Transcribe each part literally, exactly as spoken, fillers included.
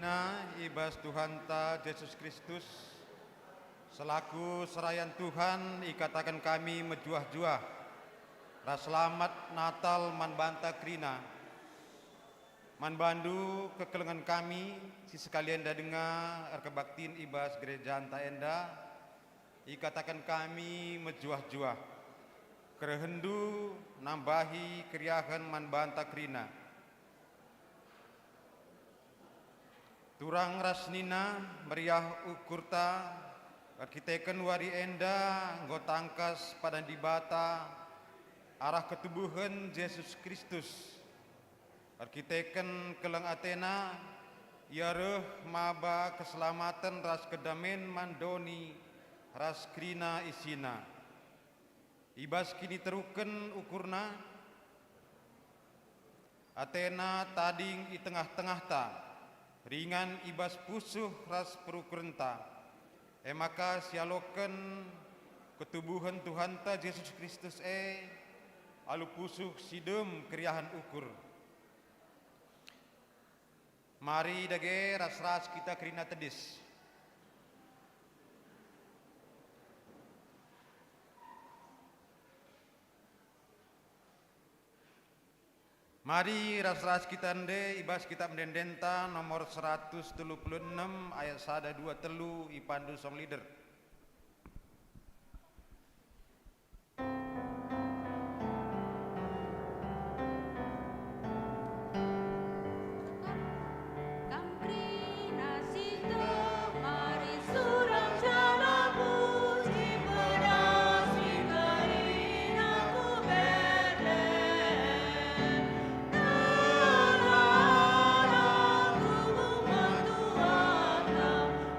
Nah, i bas Tuhanta Jesus Kristus, selaku serayan Tuhan ikataken kami mejuah-juah ras selamat Natal man banta kerina. Man bandu kekelengen kami si sekalienda denga erkebaktin i bas gerejanta enda, ikataken kami mejuah-juah. Kerehenndu nambahi keriahen man banta kerina. Turang ras senina, meriah ukurta, erkiteken wari enda enggo tangkas padan Dibata arah ketubuhen Jesus Kristus. Erkiteken keleng atena, ia reh maba keselamaten ras kedamen man doni ras kerina isina. I bas kiniteruken ukurna, atena tading i tengah-tengahta, ringan i bas pusuh ras perukurenta. E maka sialoken ketubuhen Tuhanta Jesus Kristus e alu pusuh si dem keriahen ukur. Mari dage ras-ras kita kerina tedis. Mari ras-ras kita ende i bas Kitab Ende-endenta nomor seratus telu puluh enem ayat sada, dua, telu, ipandu song lider.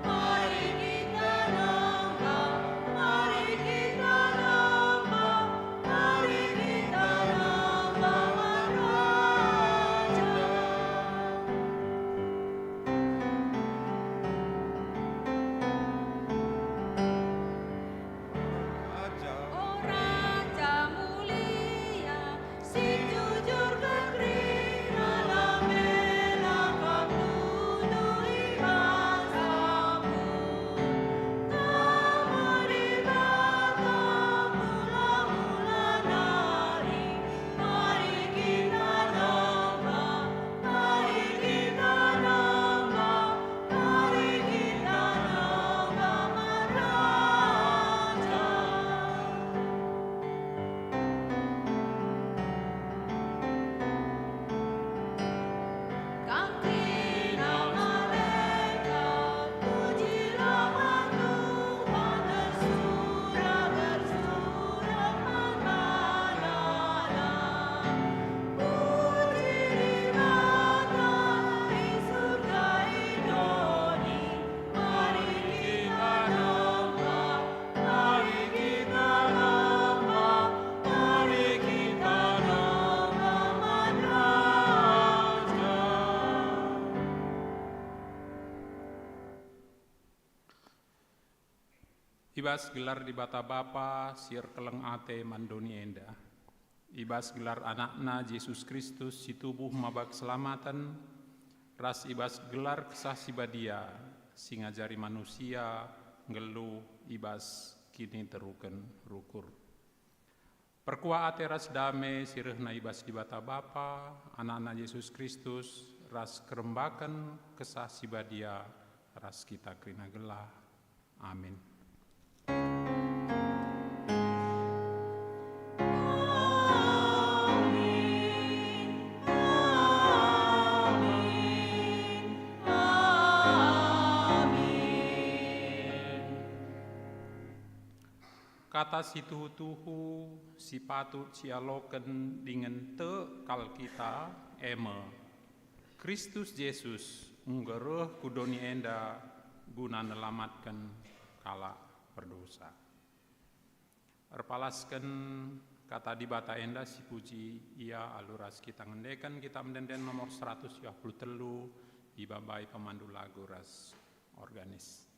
Mari kita nembah, mari kita nembah, mari kita nembah Raja. Raja. O Raja mulia, si jujur kerina, la mela Kam tuduh i bas aku. Kam me Dibata mula-mula nari, mari kita nembah, mari kita nembah, mari kita nembah man Raja. Kam kerina malekat, pujilah man Tuhan, tersurat, tersurat man Bana. Puji Dibata i surga i doni. Mari kita nembah, mari kita nembah, mari kita nembah man Raja. I bas gelar Dibata Bapa si erkeleng ate man doni enda, i bas gelar AnakNa Jesus Kristus si tubuh maba keselamaten, ras i bas gelar Kesah Si Badia si ngajari manusia nggeluh i bas kiniteruken rukur. Perkuah ate ras dame si rehna i bas Dibata Bapa, AnakNa Jesus Kristus, ras kerembaken Kesah Si Badia ras kita kerina gelah. Amin. Amin. Amin. Amin. Kata si tuhu-tuhu si patut sialoken dingen tek kal kita e me, Kristus Jesus enggo reh ku doni enda guna nelamatken kalak perdosa. Erpalasken Kata Dibata enda sipuji ia alu ras kita ngendeken Kitab Ende-enden nomor seratus dua puluh telu, ibabai pemandu lagu ras organis.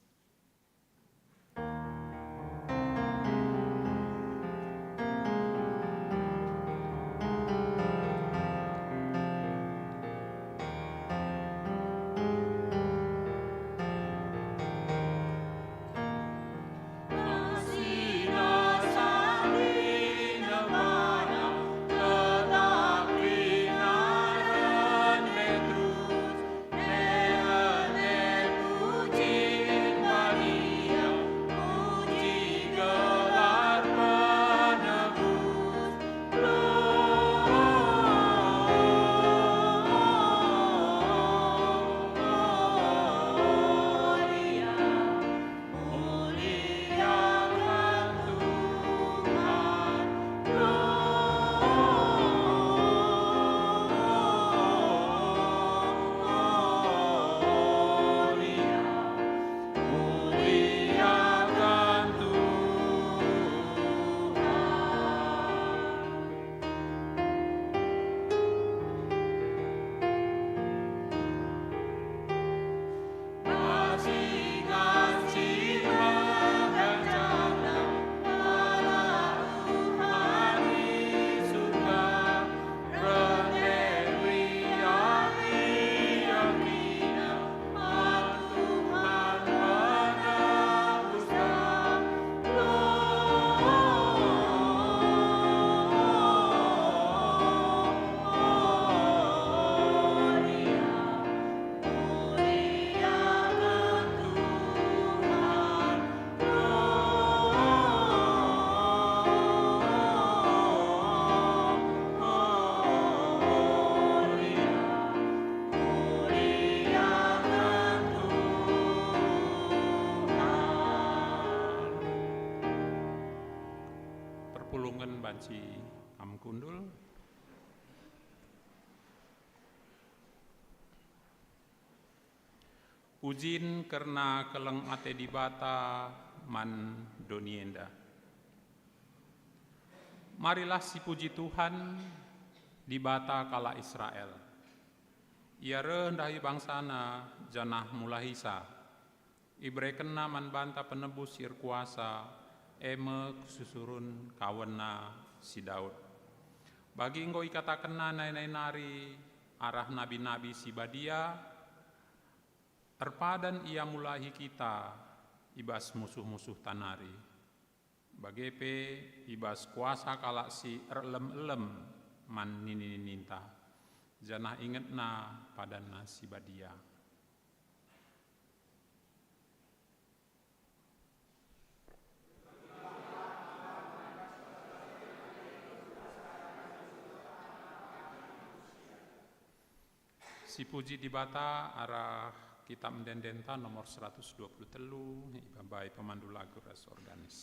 Rungen banci kam kundul. Pujin kerna keleng ate Dibata man doni enda. Marilah sipuji Tuhan, Dibata kalak Israel. Ia reh ndahi bangsaNa janah mulahisa. IberekenNa man banta penebus si erkuasa, e me kesusuren kawenNa si Daud. Bagi enggo ikatakenNa nai-nai nari arah nabi-nabi si badia, erpadan Ia mulahi kita i bas musuh-musuhta nari, bage pe i bas kuasa kalak si erelem-elem man nini-nininta, janah ingetNa padanNa si badia. Sipuji Dibata arah Kitab Ende-endenta nomor seratus dua puluh telu, ibambai pemandu lagu ras organis.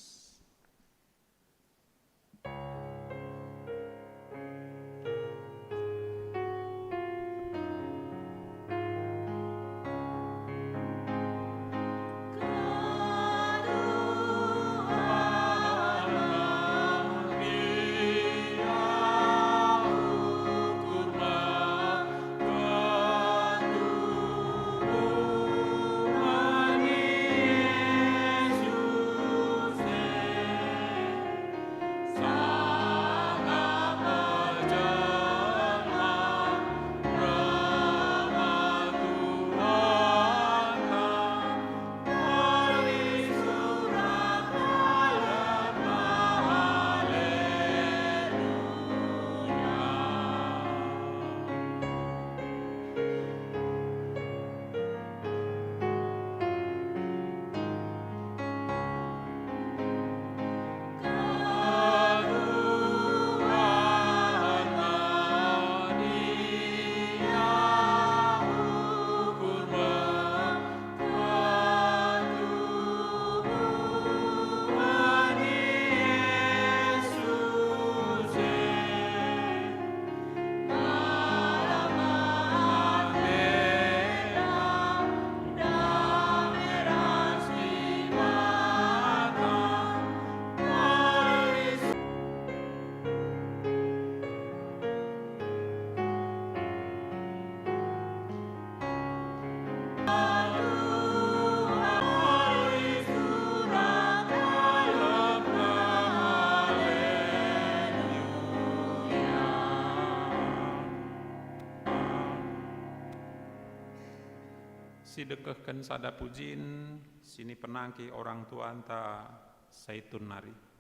Sidekehken sada pujin, sinipenangki orang tuanta Saitun nari.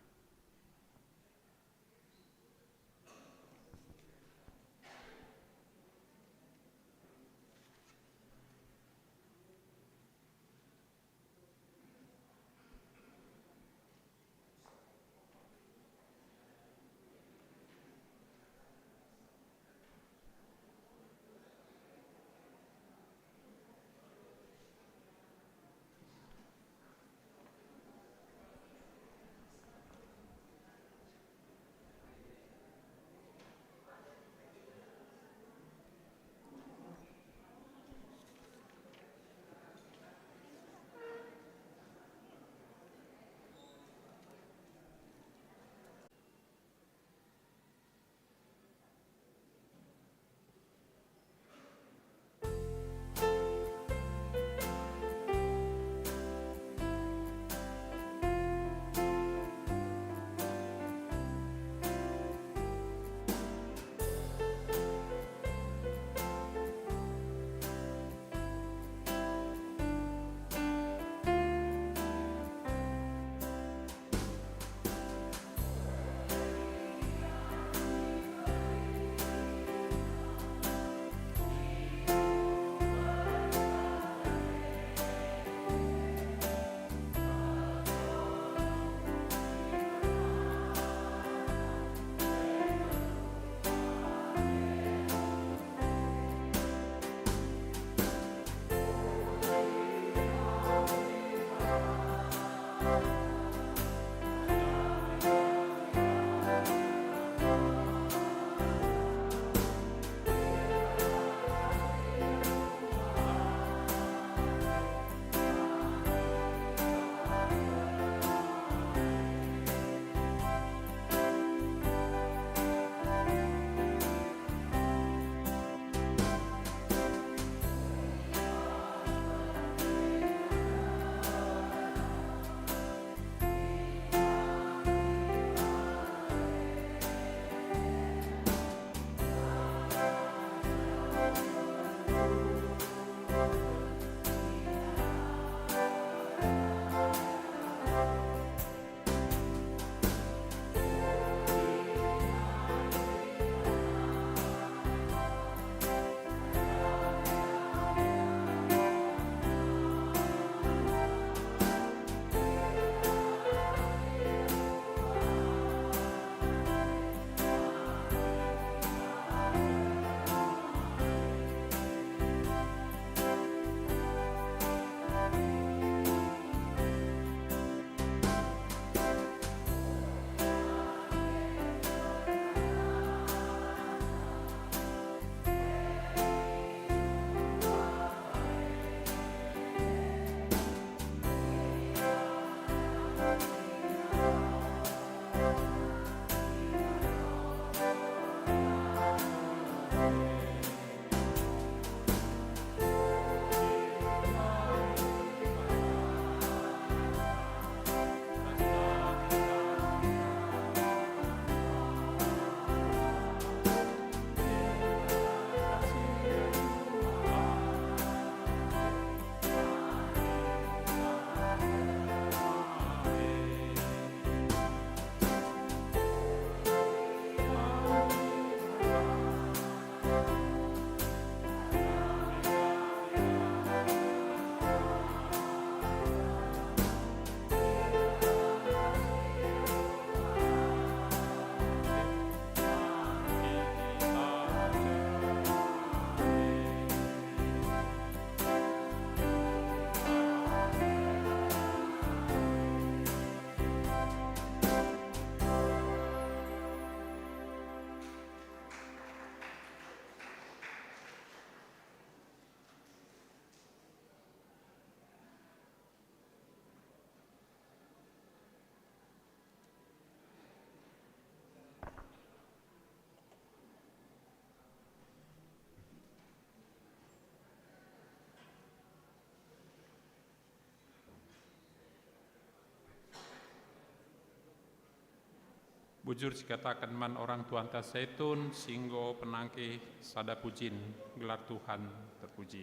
Bujur sikataken man orang tuanta Zaitun, si enggo penangkih sada pujin, gelar Tuhan terpuji.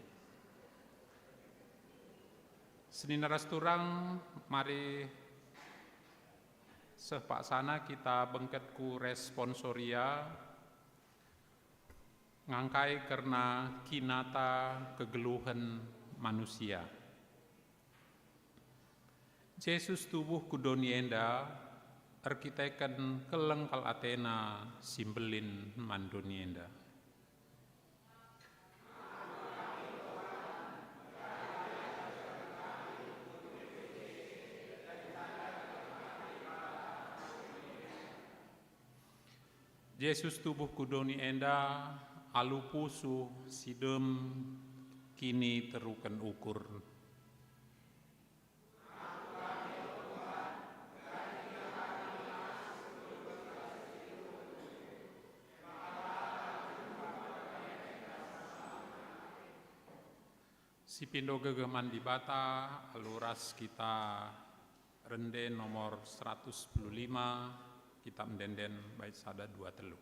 Senina ras turang, mari seh paksana kita bengket ku responsoria, ngangkai kerna kinata kegeluhen manusia. Jesus tubuh ku doni enda erkiteken keleng kal atena si mbelin man doni enda. Jesus tubuh ku doni enda alu pusuh si dem kiniteruken ukur. Sipindo gegeh man Dibata, alu ras kita rende nomor seratus sepuluh lima, kitab Ende-enden, bait sada, dua, telu.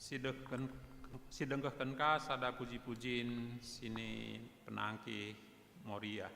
Sidengkehken-, sidengkehken ka sada puji-pujin sini penangkih Moria.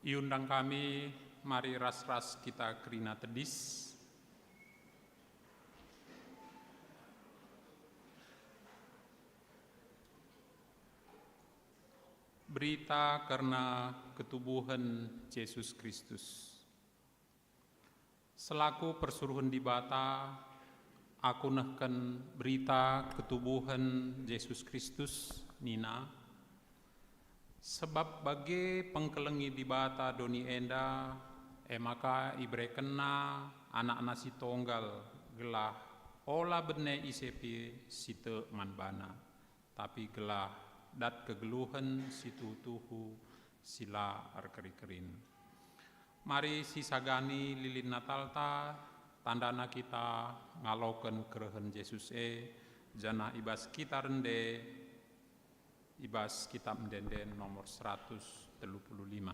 Iundang kami, mari ras-ras kita kerina tedis. Berita kerna ketubuhen Jesus Kristus. Selaku persuruhen Dibata, aku nehken berita ketubuhen Jesus Kristus, nina, "Sebab bage pengkelengi Dibata doni enda, e maka iberekenNa AnakNa si Tonggal, gelah ola bene ise pe si tek man baNa, tapi gelah dat kegeluhen si tuhu-tuhu si la erkeri-kerin." Mari sisagani lilin Natalta, tandana kita ngaloken kerehen Jesus e, janah i bas kita rende, i bas Kitab Ende-enden nomor seratus telu puluh lima.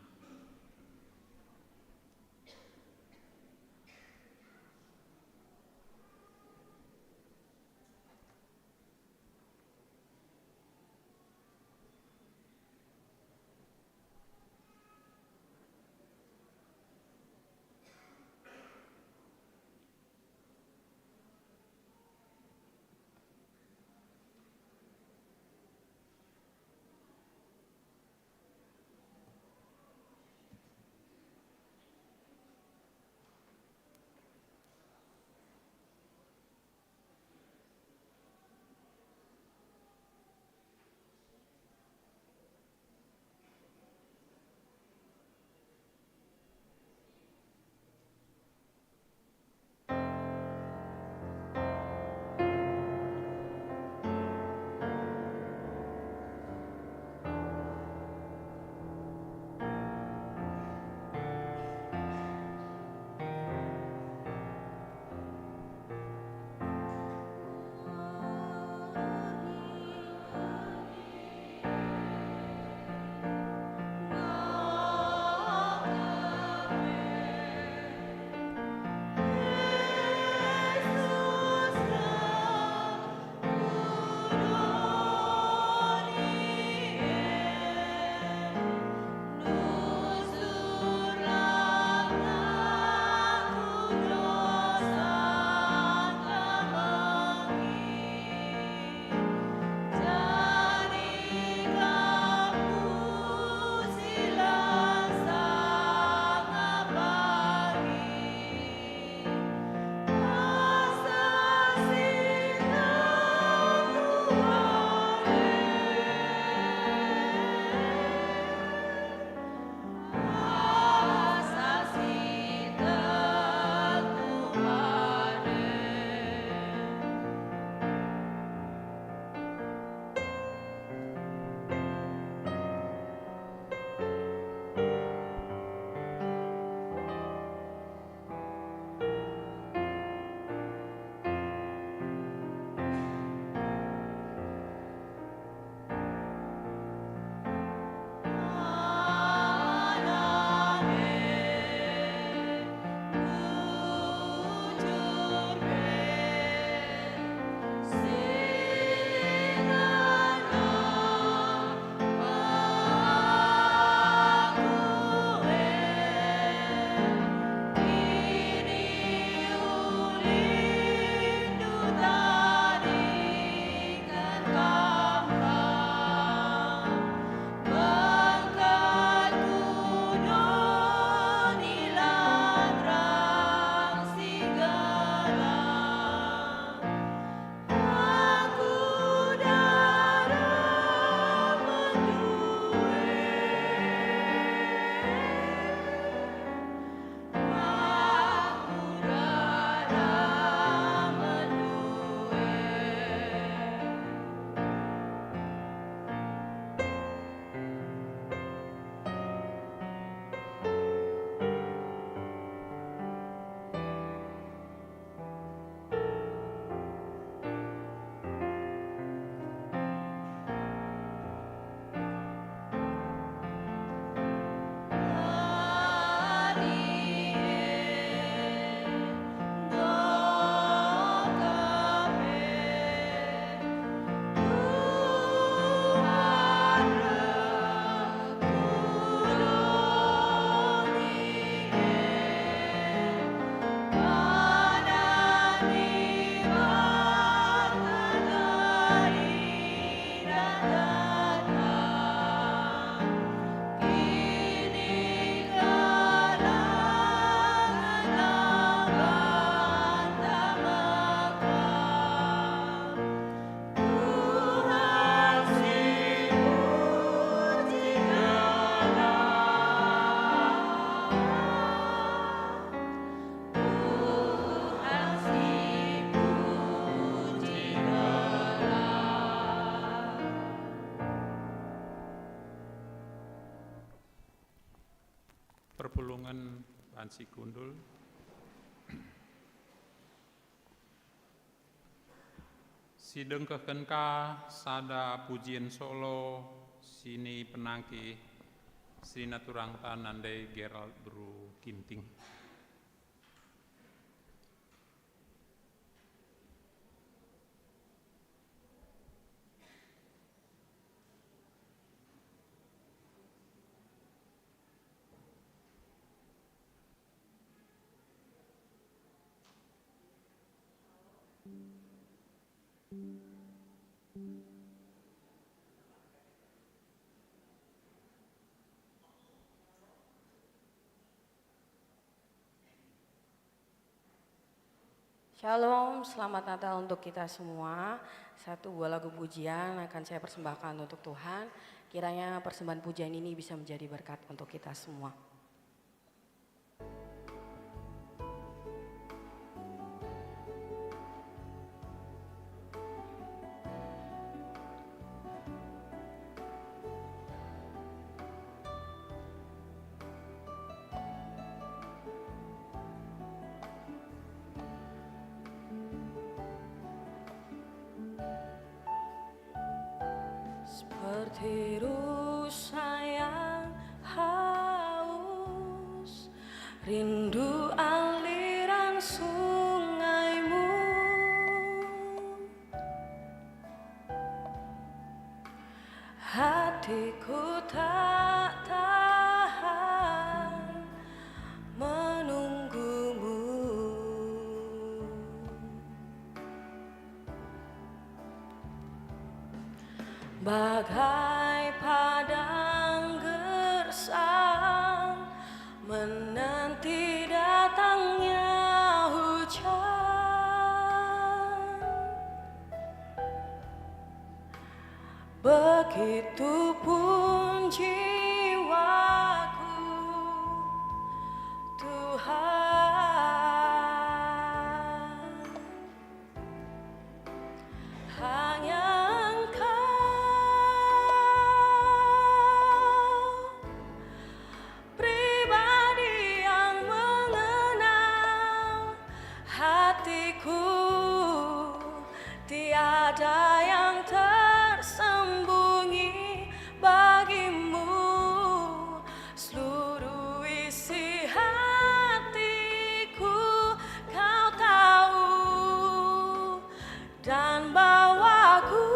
Pulungen banci kundul. Sidengkehken ka sada pujin solo sini penangkih, sina turangta nandai Gerald Beru Ginting. Shalom, selamat Natal untuk kita semua. Satu buah lagu pujian akan saya persembahkan untuk Tuhan. Kiranya persembahan pujian ini bisa menjadi berkat untuk kita semua. Seperti rusa yang haus, rindu aliran sungaimu. Hatiku tak tahan menunggumu. Bagai padang gersang menanti datangnya hujan, begitu pun jiwaku, Tuhan. Hanya Engkau pribadi yang mengenal hatiku, tiada yang tersembunyi bagimu. Seluruh isi hatiku Kau tahu dan bawaku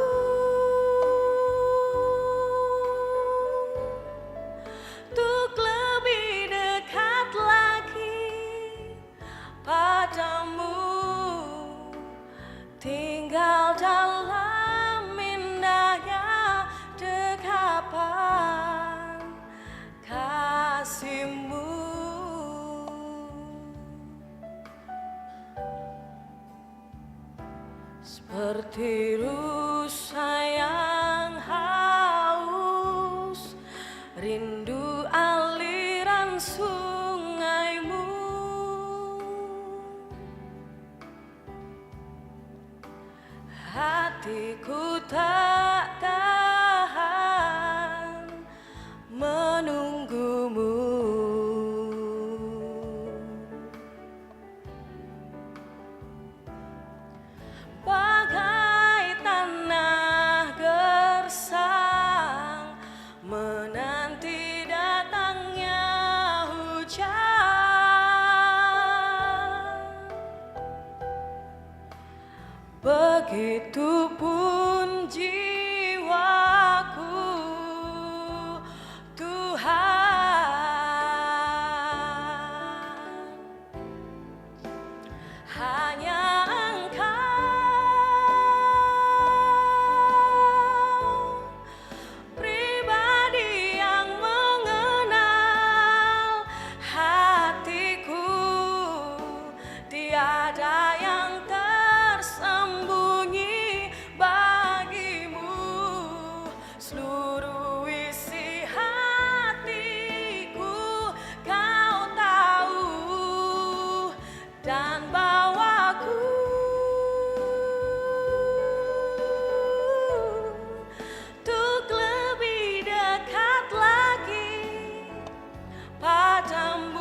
untuk lebih dekat lagi padamu, tinggal dalam indahnya dekapan kasihmu. Seperti rusa yang haus, rindu aliran sungaimu. Hatiku tak tahan menunggumu. Bagai tanah gersang menanti datangnya hujan, begitu pun jiwaku, Tuhan. Hanya Engkau pribadi yang mengenal hatiku, tiada yang tersembunyi bagimu. Seluruh isi hatiku Kau tahu dan bawaku untuk lebih dekat lagi. Padamu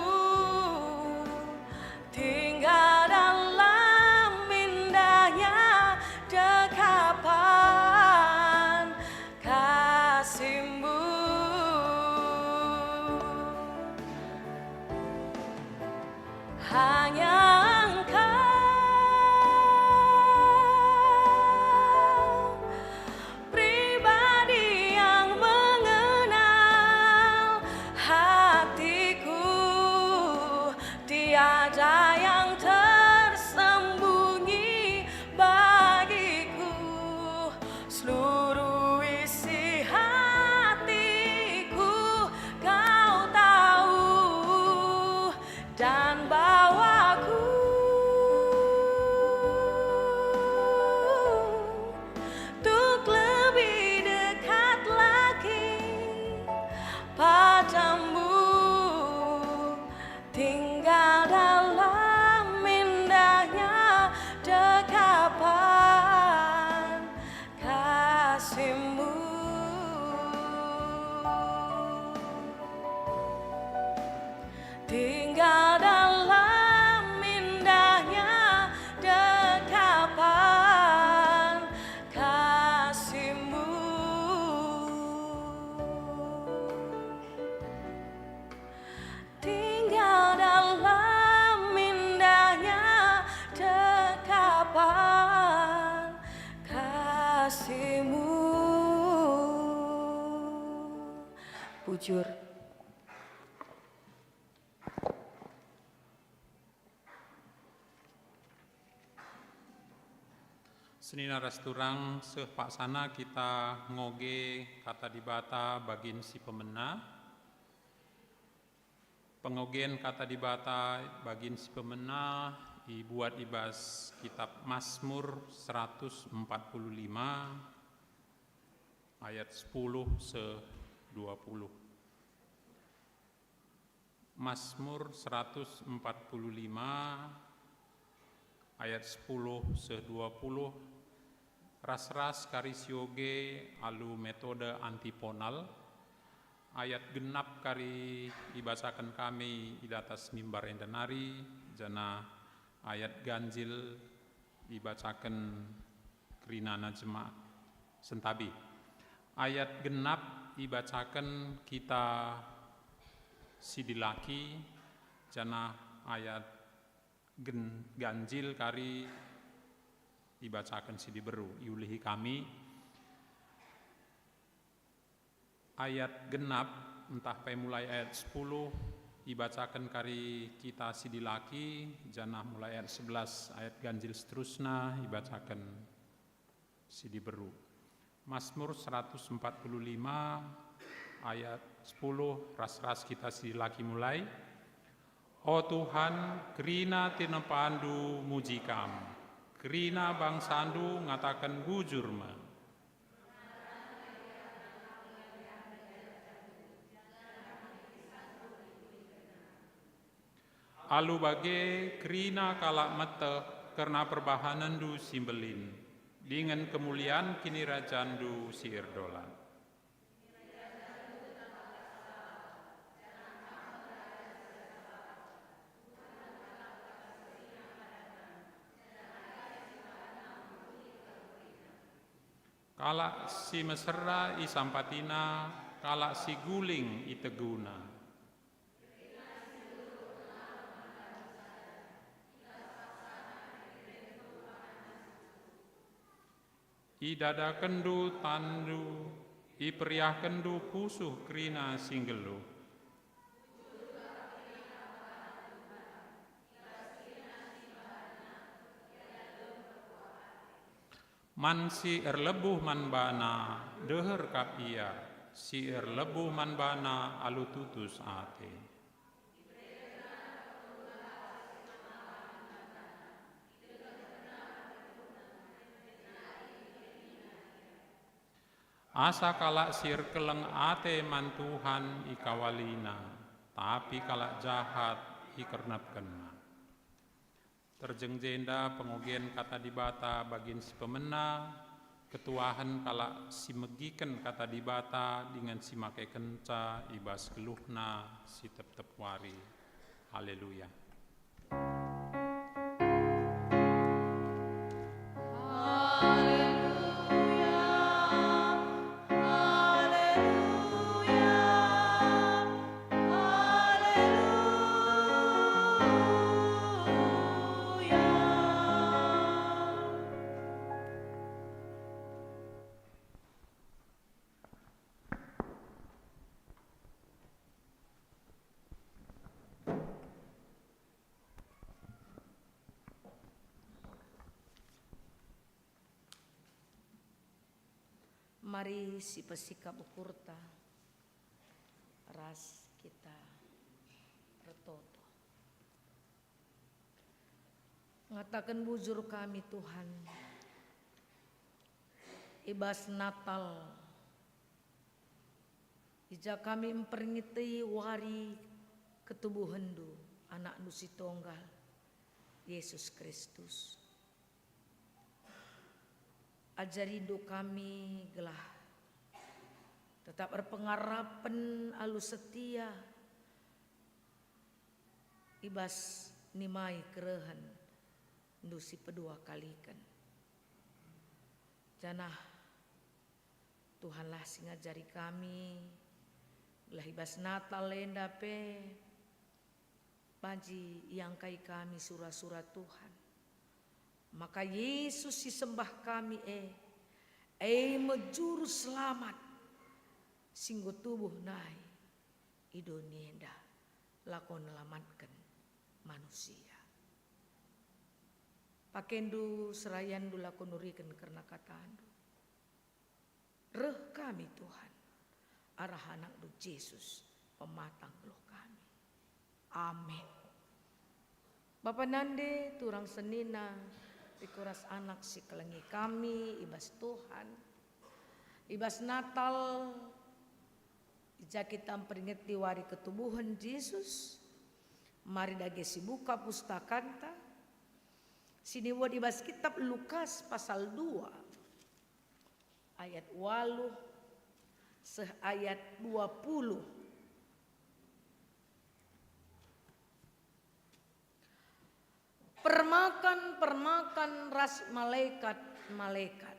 bujur. Senina ras turang, seh paksana kita ngoge Kata Dibata bagin si pemena. Pengogen Kata Dibata bagin si pemena ibuat i bas kitab Masmur seratus empat puluh lima ayat sepuluh seh dua puluh. Masmur seratus empat puluh lima ayat sepuluh seh dua puluh, ras-ras kari sioge alu metode antiponal. Ayat genap kari ibacaken kami i datas mimbar enda nari, janah ayat ganjil ibacaken kerinana jemaat sentabi. Ayat genap ibacaken kita si dilaki, janah ayat gen-, ganjil kari ibacaken si diberu. Iulihi kami ayat genap, ntah pe mulai ayat sepuluh, ibacaken kari kita si dilaki, janah mulai ayat sebelas, ayat ganjil seterusna ibacaken si diberu. Masmur seratus empat puluh lima ayat sepuluh, ras-ras kita si dilaki mulai. O Tuhan, kerina tinepandu muji Kam, kerina bangsandu ngataken bujur me. Alu bage kerina kalak meteh kerna perbahanenndu si mbelin, dingen kemulian kinirajandu si erdolat. Kalak si mesera isampatina, kalak si guling iteguna. Idadakenndu tanndu, iperiahkenndu pusuh kerina si nggeluh. Man si erlebuh man bana, deher kap ia, si erlebuh man bana alu tutus ate. Asa kalak si erkeleng ate man Tuhan ikawalina, tapi kalak jahat ikernepkenna. Terjeng jenda pengogen Kata Dibata bagin si pemena, ketuahen kalak si megiken Kata Dibata dingen si makekenca i bas geluhna si tep-tep wari. Haleluya. Mari sipesikap ukurta ras kita ertoto. Ngataken bujur kami, Tuhan, i bas Natal, i ja kami mperingeti wari ketubuhenNdu, AnakNdu si Tonggal, Yesus Kristus. Ajarindu kami gelah tetap erpengarapen alu setia i bas nimai kerehenNdu si pedua kaliken. Janah Tuhanlah si ngajari kami, gelah i bas Natal enda pe banci iangkai kami sura-sura Tuhan. Maka Yesus si sembah kami e, e me Juru Selamat si enggo tubuh nai. i doni enda lako nelamatken manusia. Pakendu serayandu lako nuriken kerna katandu. Reh kami, Tuhan, arah AnakNdu Jesus, pematang geluh kami. Amin. Bapa nande, turang senina, piku ras anak si kelengi kami i bas Tuhan, i bas Natal, i ja kita mperingeti wari ketubuhen Jesus, mari dage sibuka pustakanta, si nibuat i bas kitab Lukas pasal dua, ayat waluh seh ayat dua puluh. Permakan-permakan ras malekat-malekat.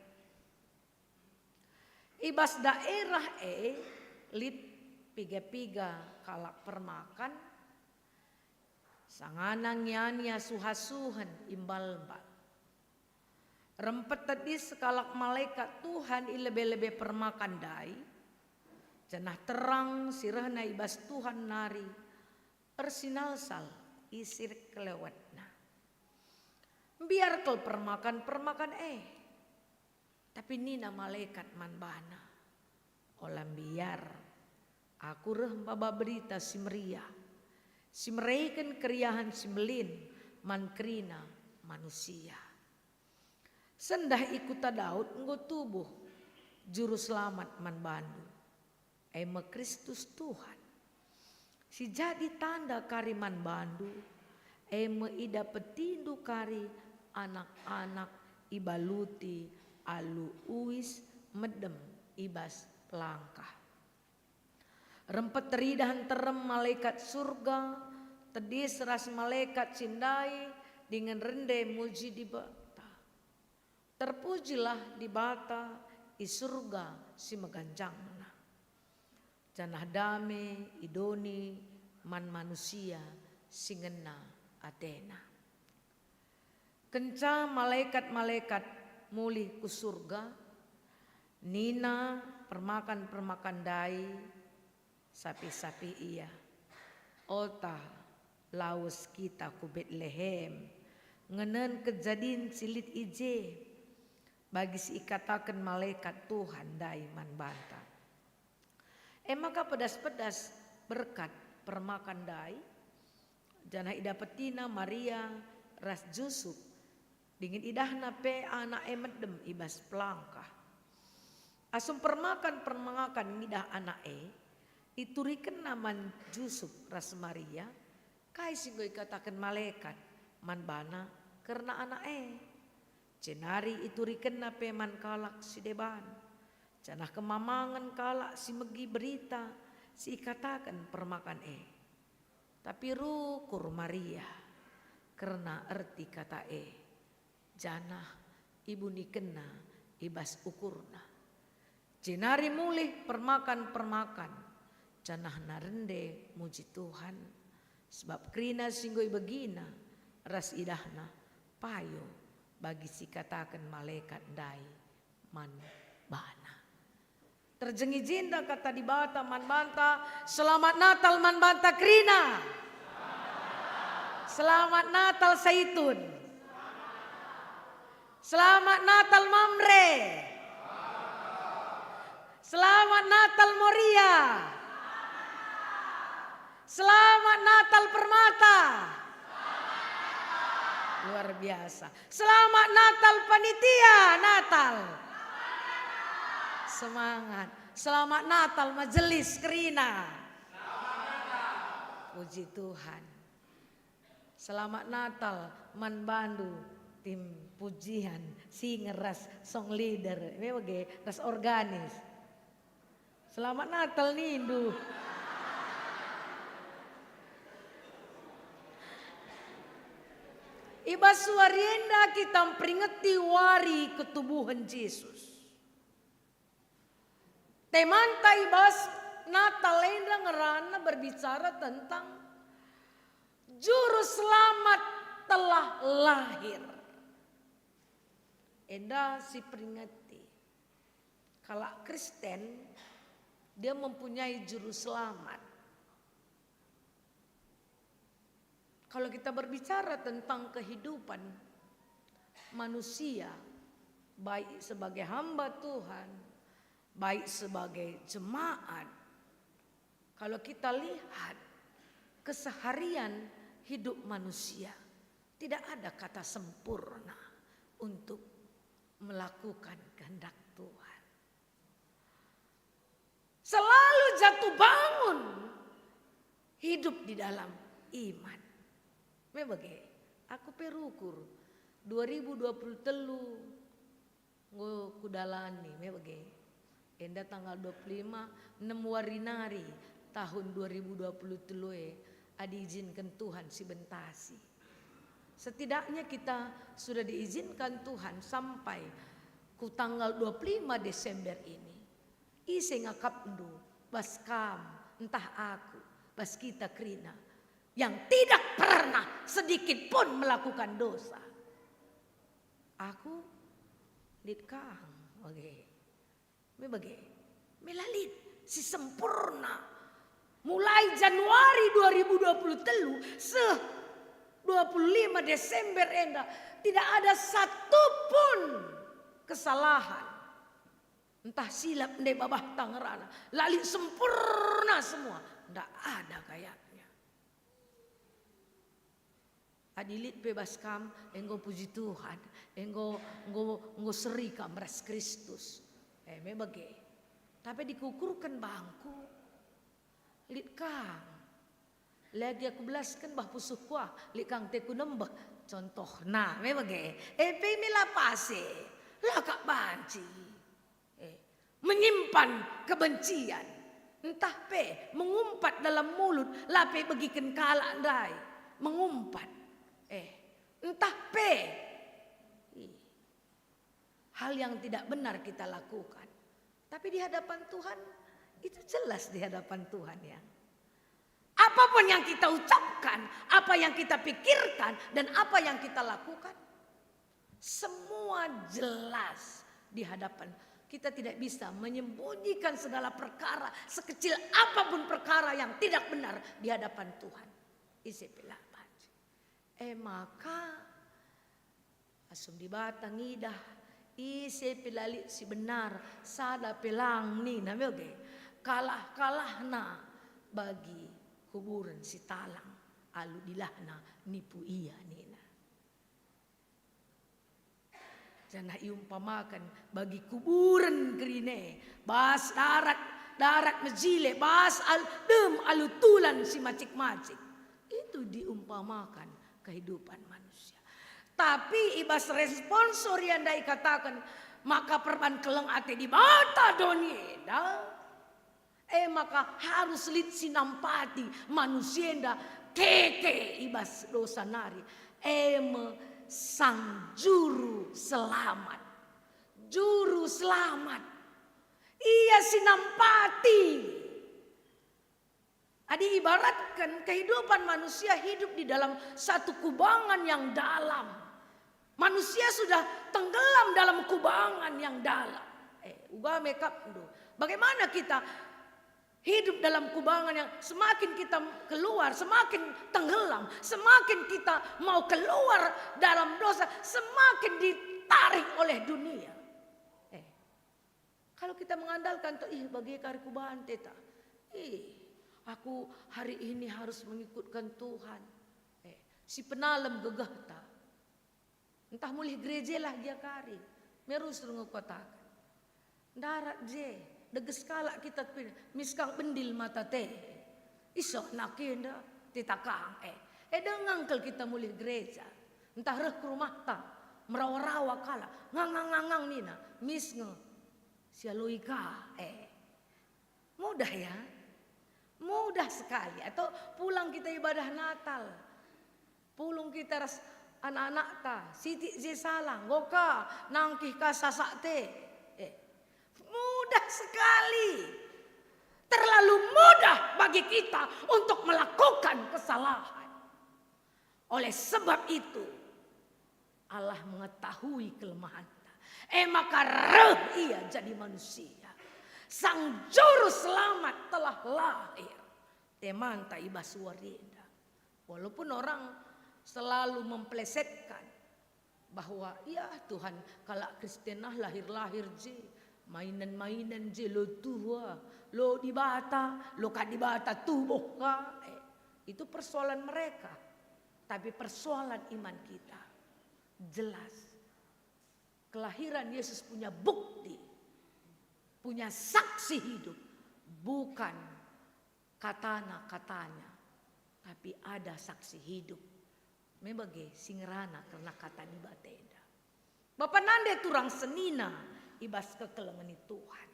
I bas daerah e lit piga-piga kalak permakan, sangana ngiani asuh-asuhen i mbal-mbal. Rempet tedis sekalak malekat Tuhan i lebe-lebe permakan ndai, janah terang si rehna i bas Tuhan nari ersinalsal i sirik kelewetna. Mbiar kal permakan-permakan e. Tapi nina malekat man bana, "Ola mbiar. Aku reh maba berita si meriah, si mereken keriahen si mbelin man kerina manusia. Sendah i kuta Daud enggo tubuh Juru Selamat man bandu, e me Kristus Tuhan. Si jadi tanda kari man bandu, e me idapetindu kari anak-anak ibaluti alu uis medem i bas pelangkah." Rempet teridah nterem malekat Surga, tedis ras malekat si ndai dingen rende muji Dibata. Terpujilah Dibata i Surga si meganjangna, janah dame i doni man manusia si ngena atena. Kenca malekat-malekat mulih ku Surga, nina permakan-permakan ndai, sapih-sapih ia, "Ota, lawes kita ku Betlehem, ngenen kejadin si lit i je, bagi si ikataken malekat Tuhan ndai man banta." E maka pedas-pedas berkat permakan ndai, janah idapetina Maria ras Jusup, dingen idahna pe anak e medem i bas pelangkah. Asum permakan-permakan ngidah anak e, iturikenna man Jusup ras Maria kai si enggo ikataken malekat man bana kerna anak e. Jenari iturikenna pe man kalak si deban, janah kemamangen kalak si megi berita si ikataken permakan e. Tapi rukur Maria kerna erti kata e, janah ibunikenna i bas ukurna. Jenari mulih permakan-permakan, janahna rende muji Tuhan, sebab kerina si enggo ibegina ras idahna payo bagi si ikataken malekat ndai man bana. Terjeng i jenda kata Dibata man banta, "Selamat Natal man banta kerina! Selamat Natal Saitun! Selamat Natal Mamre! Selamat Natal Moria! Selamat Natal Permata!" Luar biasa. Selamat Natal panitia Natal. Semangat. Selamat Natal majelis kerina. Puji Tuhan. Selamat Natal man bandu tim pujian, singer ras song leader, me bage ras organis. Selamat Natal nindu. I bas wari enda kita mperingeti wari ketubuhen Jesus. Temanta i bas Natal enda ngerana berbicara tentang Juru Selamat telah lahir. Enda si peringeti. Kalak Kristen, dia mempunyai juru selamat. Kalau kita berbicara tentang kehidupan manusia, baik sebagai hamba Tuhan, baik sebagai jemaat, kalau kita lihat keseharian hidup manusia, tidak ada kata sempurna untuk melakukan kehendak Tuhan. Selalu jatuh bangun, hidup di dalam iman. Me bage, aku pe rukur dua ribu dua puluh telu enggo kudalani, me bage. Enda tanggal dua puluh lima, enem wari nari tahun dua ribu dua puluh telu e, adi izinken Tuhan sibentasi. Setidaknya kita sudah diizinkan Tuhan sampai ku tanggal dua puluh lima Desember ini. Ise ngakapndu bas kam, ntah aku, bas kita kerina yang tidak pernah sedikit pun melakukan dosa? Aku lit kang, oke. Me bage, me la lit si sempurna. Mulai Januari dua ribu dua puluh telu seh dua puluh lima Desember enda, tidak ada satu pun kesalahan. Ntah silap ndai babah tangerana, la lit sempurna semua, ndak ada kayaknya. Adi lit pe bas kam, enggo puji Tuhan, enggo, enggo, enggo seri kam ras Kristus. E, me bage. Tapi dikukurken bangku, lit kang. Lagi aku belasken bah pusuhku ah, lit kang teku nembeh. Contohna, me bage. E pe me la pase, la kap banci. Eh, menyimpan kebencian, ntah pe mengumpat dalam mulut, la pe begiken kalak ndai, mengumpat. Eh, ntah pe, ih, hal yang tidak benar kita lakukan. Tapi di hadapan Tuhan, itu jelas di hadapan Tuhan, ya. Apapun yang kita ucapkan, apa yang kita pikirkan, dan apa yang kita lakukan, semua jelas di hadapan. Kita tidak bisa menyembunyikan segala perkara, sekecil apapun perkara yang tidak benar di hadapan Tuhan. Ise pe la banci. E maka, asum Dibata ngidah, ise pe la lit si benar, sada pe lang nina, me oge. Kalah-kalahna bagi kuburen si talang, alu dilahna nipu ia nina. Janah iumpamaken bagi kuburen kerine, bas darat, darat mejile, bas al-, dem alu tulan si macik-macik. Itu diumpamaken kehidupan manusia. Tapi i bas responsorian ndai ikataken maka perban keleng ate Dibata doni enda. E maka harus lit si nampati manusia enda keke i bas dosa nari, e me Sang Juru Selamat. Juru Selamat. Ia si nampati. Adi ibaratkan kehidupan manusia hidup di dalam satu kubangan yang dalam. Manusia sudah tenggelam dalam kubangan yang dalam. Eh, uga mekapndu. Bagaimana kita hidup dalam kubangan yang semakin kita keluar, semakin tenggelam, semakin kita mau keluar dalam dosa, semakin ditarik oleh dunia. Eh, kalau kita mengandalkan tuh, "Ih, bage kari kubante ta. Ih, aku hari ini harus mengikutkan Tuhan." Eh, si penalem gegehta. Ntah mulih gereja lah gia kari, merusur ngekataken. Ndarat je, deges kalak kita pin, miskang bendil mata te. Iso nak enda, tita kang, eh. Eh, denga ngkel kita mulih gereja. Ntah reh ke rumahta, merawa-rawa kalak, ngangang-ngangang nina, mis nge. Sialoi ka, eh. Mudah ya? Mudah sekali. Atau pulang kita ibadah Natal. Pulung kita ras anak-anakta, sitik je salah, enggo ka nangkih ka sasak te. Eh, mudah sekali. Terlalu mudah bagi kita untuk melakukan kesalahan. Oleh sebab itu, Allah mengetahui kelemahan. E maka reh ia jadi manusia. Sang Juru Selamat telah lahir. Temanta i bas wari enda. Walaupun orang selalu memplesetkan bahwa, "Ya Tuhan, kalak Kristen ah lahir-lahir je, mainen-mainen je, lo tuhu ah, lo Dibata, lo ka Dibata tubuh ka." Eh, itu persoalan mereka. Tapi persoalan iman kita jelas. Kelahiran Yesus punya bukti, punya saksi hidup, bukan katana-katanya, tapi ada saksi hidup. Me bage si ngerana kerna kata Dibata enda. Bapa nande turang senina i bas kekelengen Tuhan.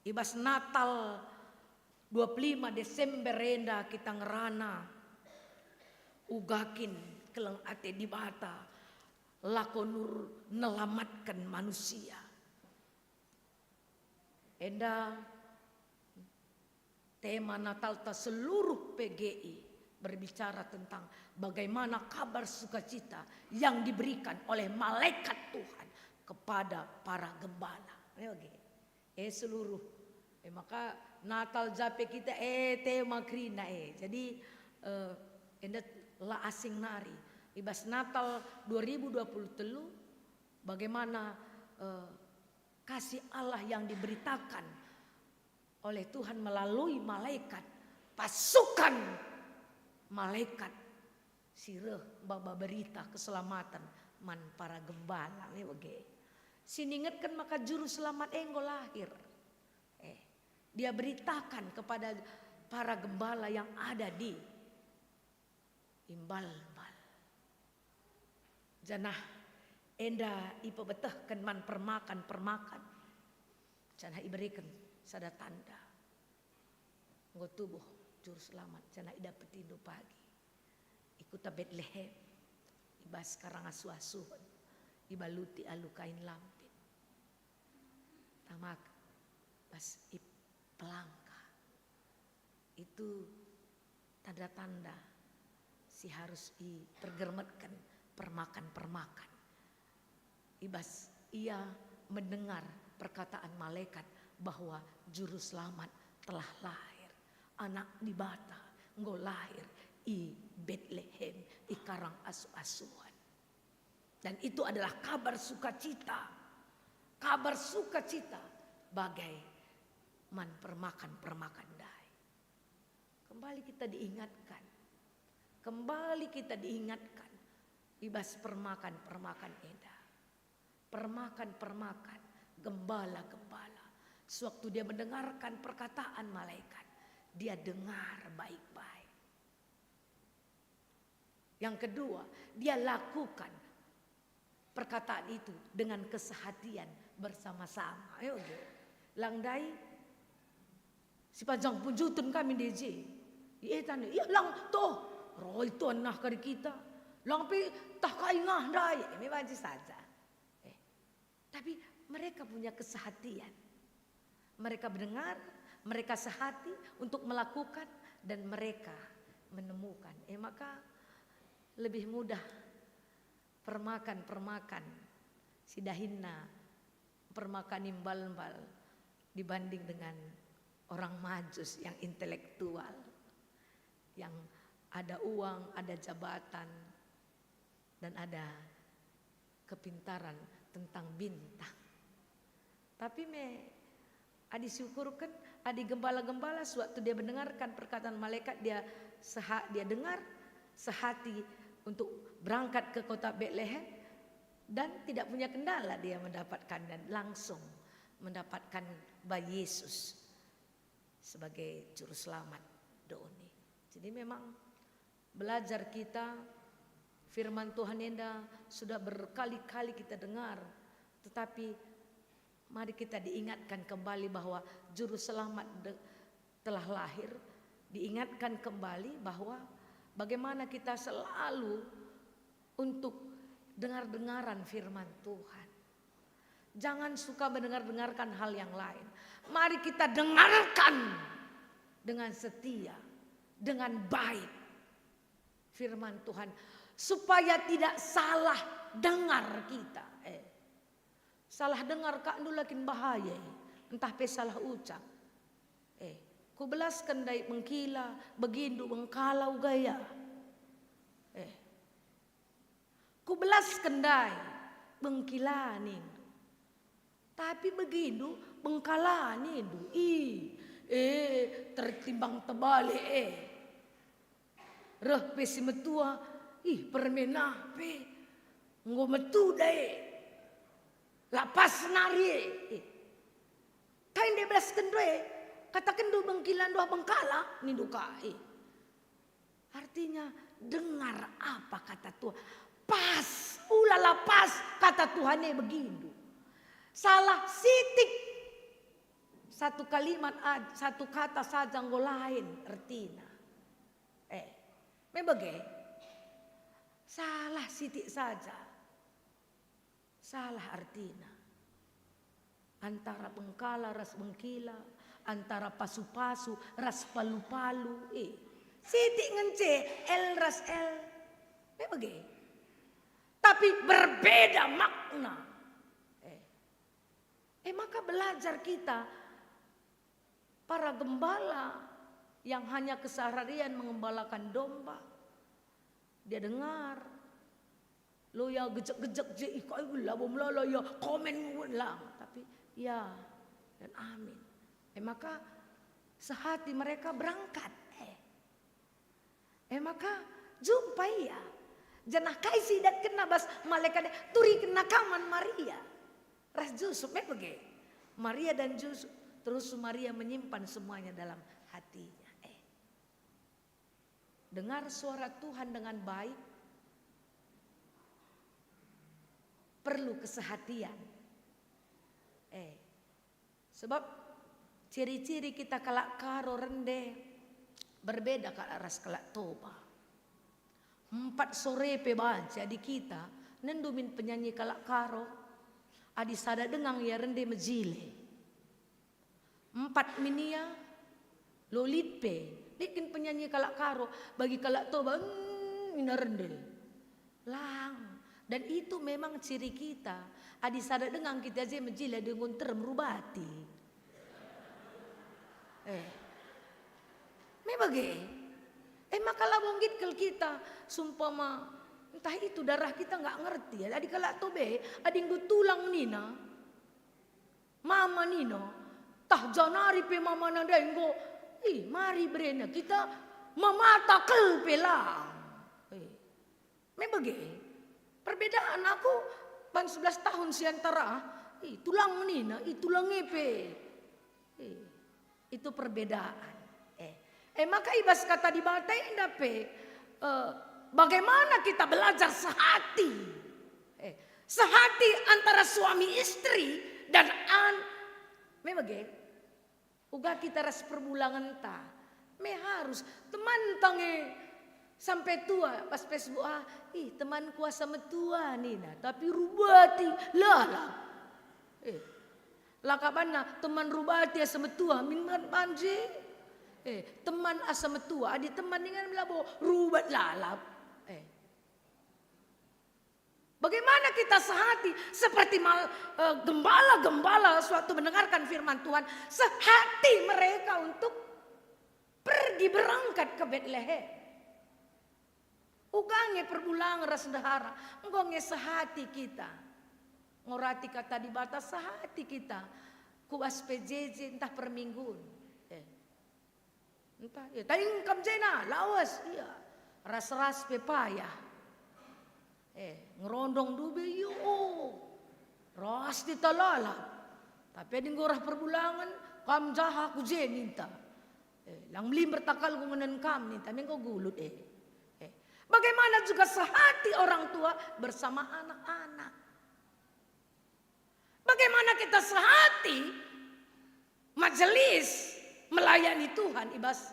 I bas Natal dua puluh lima Desember enda kita ngerana uga kin keleng ate Dibata lako nur nelamatken manusia. Enda tema Natalta seluruh P G I berbicara tentang bagaimana kabar sukacita yang diberikan oleh malaikat Tuhan kepada para gembala. Ayo, oke. Eh, seluruh. Eh, maka Natal jape kita, eh, tema kerina, eh. Jadi, eh, enda la asing nari. I bas Natal dua ribu dua puluh telu, bagaimana, eh, kasih Allah yang diberitakan oleh Tuhan melalui malaikat, pasukan malaikat si reh maba berita keselamatan man para gembala, me bage. Si ningetken maka Juru Selamat enggo lahir. Eh, dia beritakan kepada para gembala yang ada di imbal-mbal. Janah enda ipebetehken man permakan-permakan, janah ibereken sada tanda. Enggo tubuh Juru Selamat, janah idapetindu pagi i kuta Betlehem, i bas karang asu-asuhen, ibaluti alu kain lampin. Tama bas ipelangka. Itu tanda-tanda si harus ipergermetken permakan-permakan. I bas ia mendengar perkataan malaikat bahwa Juru Selamat telah lahir. Anak Dibata enggo lahir i Betlehem, i karang asu-asuhen. Dan itu adalah kabar sukacita. Kabar sukacita bage man permakan-permakan ndai. Kembali kita diingatkan. Kembali kita diingatkan i bas permakan-permakan enda. Permakan-permakan, gembala-gembala. Sewaktu dia mendengarkan perkataan malaikat, dia dengar baik-baik. Yang kedua, dia lakukan perkataan itu dengan kesehatian bersama-sama. Ayo, oke. Lang ndai, sipanjang punjuten kami ndai je. Ietana, iya lang toh, roi tuan nah kari kita. Lang pe tah kai ngah ndai, eme banci saja. Eh, tapi mereka punya kesehatian. Mereka mendengar, mereka sehati untuk melakukan, dan mereka menemukan. Eh, maka lebih mudah permakan-permakan si dahinna permakan imbal-mbal dibanding dengan orang Majus yang intelektual, yang ada uang, ada jabatan, dan ada kepintaran tentang bintang. Tapi me, adi siukurken, adi gembala-gembala, sewaktu dia mendengarkan perkataan malaikat, dia seha-, dia dengar, sehati untuk berangkat ke kota Betlehem, dan tidak punya kendala dia mendapatkan dan langsung mendapatkan bayi Yesus sebagai juru selamat doni. Jadi memang belajar kita, firman Tuhan enda sudah berkali-kali kita dengar, tetapi mari kita diingatkan kembali bahwa juru selamat de-, telah lahir, diingatkan kembali bahwa bagaimana kita selalu untuk dengar-dengaran firman Tuhan. Jangan suka mendengar-dengarkan hal yang lain. Mari kita dengarkan dengan setia, dengan baik firman Tuhan, supaya tidak salah dengar kita. Eh, salah dengar kak ndu la kin bahaya, eh, ntah pe salah ucap. Eh, kubelasken ndai bengkila, begindu bengkala uga ia. Kubelasken ndai, bengkila nindu. Tapi begindu, bengkala nindu. Ih, eh, tertimbang tebale, eh. Reh pe si metua, ih, permenah pe. Enggo metu dai. La pas nari, eh. Eh. Kai nde belaskenndu e? Katakenndu bengkila nduah bengkala, nindu ka, eh. Artinya, dengar apa kata Tuhan. Pas, ulala pas kata Tuhan e begindu. Salah sitik. Satu kalimat aj-, satu kata saja enggo lain ertina. Eh, me bage? Salah sitik saja. Salah artina. Antara bengkala ras bengkila, antara pasu-pasu ras palu-palu, eh. Sitik ngence L ras L. Me bage. Tapi berbeda makna. Eh. Eh, maka belajar kita, para gembala yang hanya keseharian mengembalakan domba, dia dengar. Lo ya gejek-gejek je, ih, kai labo melala ya komen ngun lang, tapi ya dan amin. Eh, maka sehati mereka berangkat. Eh. Eh, maka jumpa ia. Janah kai si idatkenna bas malekat e? Turikenna ka man Maria ras Jusup, me bage. Maria dan Jusup, terus Maria menyimpan semuanya dalam hatinya. Eh. Dengar suara Tuhan dengan baik perlu kesehatian. Eh, sebab ciri-ciri kita kalak Karo rende berbeda kalak ras kalak Toba. Empat sore pe banci adi kita nendu min penyanyi kalak Karo, adi sada denga ia rende mejile. Empat min ia, lo lit pe, lit kin penyanyi kalak Karo, bagi kalak Toba, "Eng, ina rende." Lang. Dan itu memang ciri kita. Adi sada denga kita je mejile adi enggo nterem rubati. Eh. Me bage. Eh, maka labo nggit kal kita, sumpama, entah itu darah kita nggak ngerti. Adi kalak Toba, adi enggo tulang nina, mama nina, tah janari pe mamana ndai enggo, ih, mari berena kita mamata kal pe lang. Eh, me bage. Perbedaan aku ban sebelas tahun si antara, ih, tulang nina, ih, tulang e pe. Eh, itu perbedaan. Eh, eh, maka i bas kata Dibata enda pe, eh, bagaimana kita belajar sehati? Eh, sehati antara suami istri dan an-, me bage? Uga kita ras perbulangenta. Me harus teman tange sampe tua pas Facebook, ah, ih, temanku asa metua nina, tapi rubati lalap. Eh, la kabanna teman rubati asa metua, min man banje. Eh, teman asa metua, adi teman ingan labo rubat lalap. Eh. Bagaimana kita sehati seperti mal-, eh, gembala-gembala suatu mendengarkan firman Tuhan, sehati mereka untuk pergi berangkat ke Betlehem. Uga nge perbulangen ras ndehara, enggo nge sehati kita. Ngorati kata Dibata sehati kita. Ku bas P J J ntah perminggun. Eh. Ntah, eh, taing kam jena, lawes, iya. Ras-ras pe payah. Eh, ngerondong dube, iyo. Ras kita lalap. Tapi adi enggo rah perbulangen, kam jaha ku je ninta. Eh, lang melimber takal ku ngenen kam ninta, me enggo gulut, eh. Eh, bagaimana juga sehati orang tua bersama anak-anak? Bagaimana kita sehati majelis melayani Tuhan i bas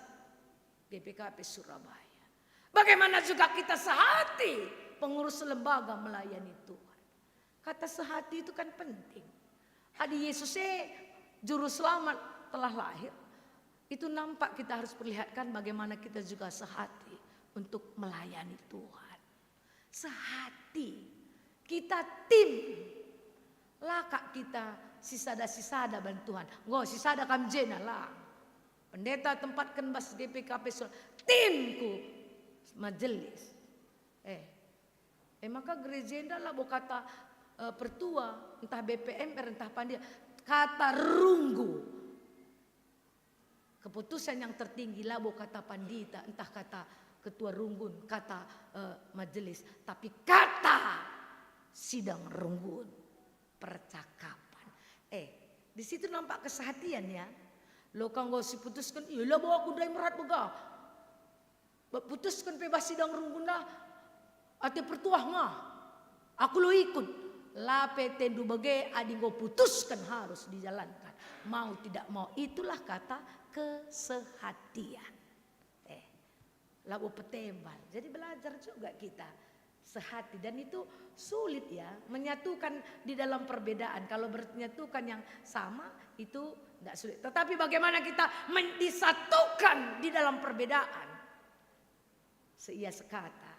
G P K P Surabaya? Bagaimana juga kita sehati pengurus lembaga melayani Tuhan? Kata sehati itu kan penting. Adi Yesus e juru selamat telah lahir, itu nampak kita harus perlihatkan bagaimana kita juga sehati untuk melayani Tuhan. Sehati. Kita tim. Lakak kita sisada-sisada bantuan. Enggo sisada kam jena la. Pendeta tempatken bas G P K P Sur-, timku majelis. Eh. E maka gereja enda labo kata, eh, pertua, entah B P M R, entah pandia, kata runggu. Keputusan yang tertinggi labo kata pandita, entah kata ketua runggun, kata, eh, majelis, tapi kata sidang runggun, percakapan. Eh, di situ nampak kesehatian ya. Lo kanggo siputusken, "Iya labo aku ndai merat bega." Putusken pe bas sidang runggun lah, ate pertuah nga. Aku lo ikut. La pe tendu bage adi enggo putusken harus dijalankan. Mau tidak mau, itulah kata kesehatian. Eh, labo petembal. Jadi belajar juga kita sehati. Dan itu sulit ya, menyatukan di dalam perbedaan. Kalau menyatukan yang sama, itu nggak sulit. Tetapi bagaimana kita men-, disatukan di dalam perbedaan? Seia sekata.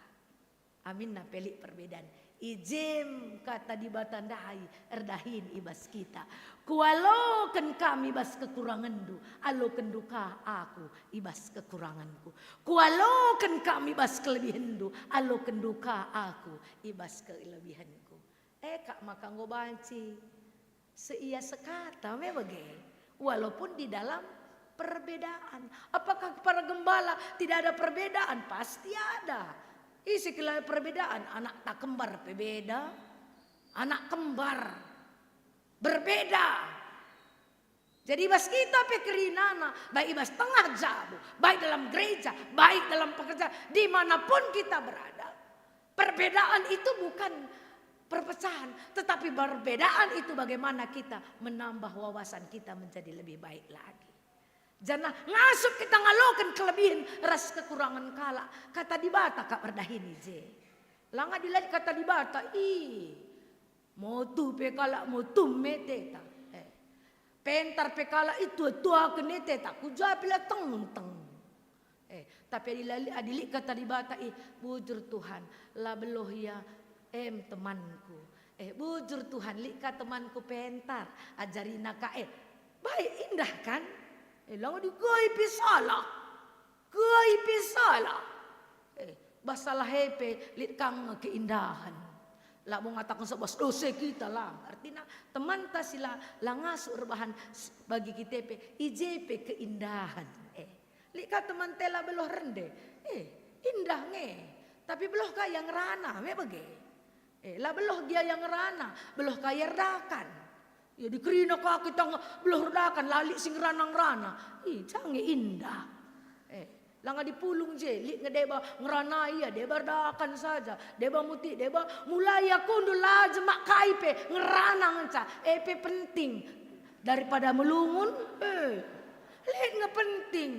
Aminna pe lit perbedaan. I jem kata Dibata ndai erdahin i bas kita. Kualoken kam i bas kekurangenndu, alokendu ka aku i bas kekuranganku. Kualoken kam i bas kelebihenndu, alokenndu ka aku i bas kelebihenku. E kap maka enggo banci seia sekata me bage, walaupun di dalam perbedaan. Apakah para gembala tidak ada perbedaan? Pasti ada. Ise kila perbedaan? Anakta kembar pe beda. Anak kembar berbeda. Jadi bas kita pe kerinana, baik i bas tengah jabu, baik dalam gereja, baik dalam pekerjaan, dimanapun kita berada, perbedaan itu bukan perpecahan, tetapi perbedaan itu bagaimana kita menambah wawasan kita menjadi lebih baik lagi. Janah ngasup kita ngaloken kelebihen ras kekurangan kalak, kata Dibata kap erdahin i je. Langa dilalit kata Dibata, ih, motu pe kalak motu me teta. Eh. Pentar pe kalak itu tuaken e teta, ku ja pe la tengteng. Eh, tapi adi la, adi lit kata Dibata, ih, bujur Tuhan, la beluh ia, em temanku. Eh, bujur Tuhan, lit ka temanku pentar, ajarina ka, eh, baik, indah kan? Eh, langa digai pe salah. Kai pe salah. Eh, bas salah e pe lit ka nge keindahen. Labo ngataken sebab bas dosa kita la. Artina temanta si la, la ngasup erbahan s-, bagi kita pe, i je pe keindahen. Eh, lit ka temanta la beluh rende. Eh, indah nge. Tapi beluh ka ia ngerana, me bage. Eh, la beluh gia ia ngerana, beluh ka ia erdakan. Ia dikerina ka kita nge beluh erdakan, la lit si ngerana-ngerana. Ih, jange indah. Eh, langa dipulung je, lit nge deba ngerana ia, deba erdakan saja, deba mutik, deba mulai ia kundul la jemak kai pe, ngerana ngenca, e pe penting daripada melungun, eh, lit nge penting.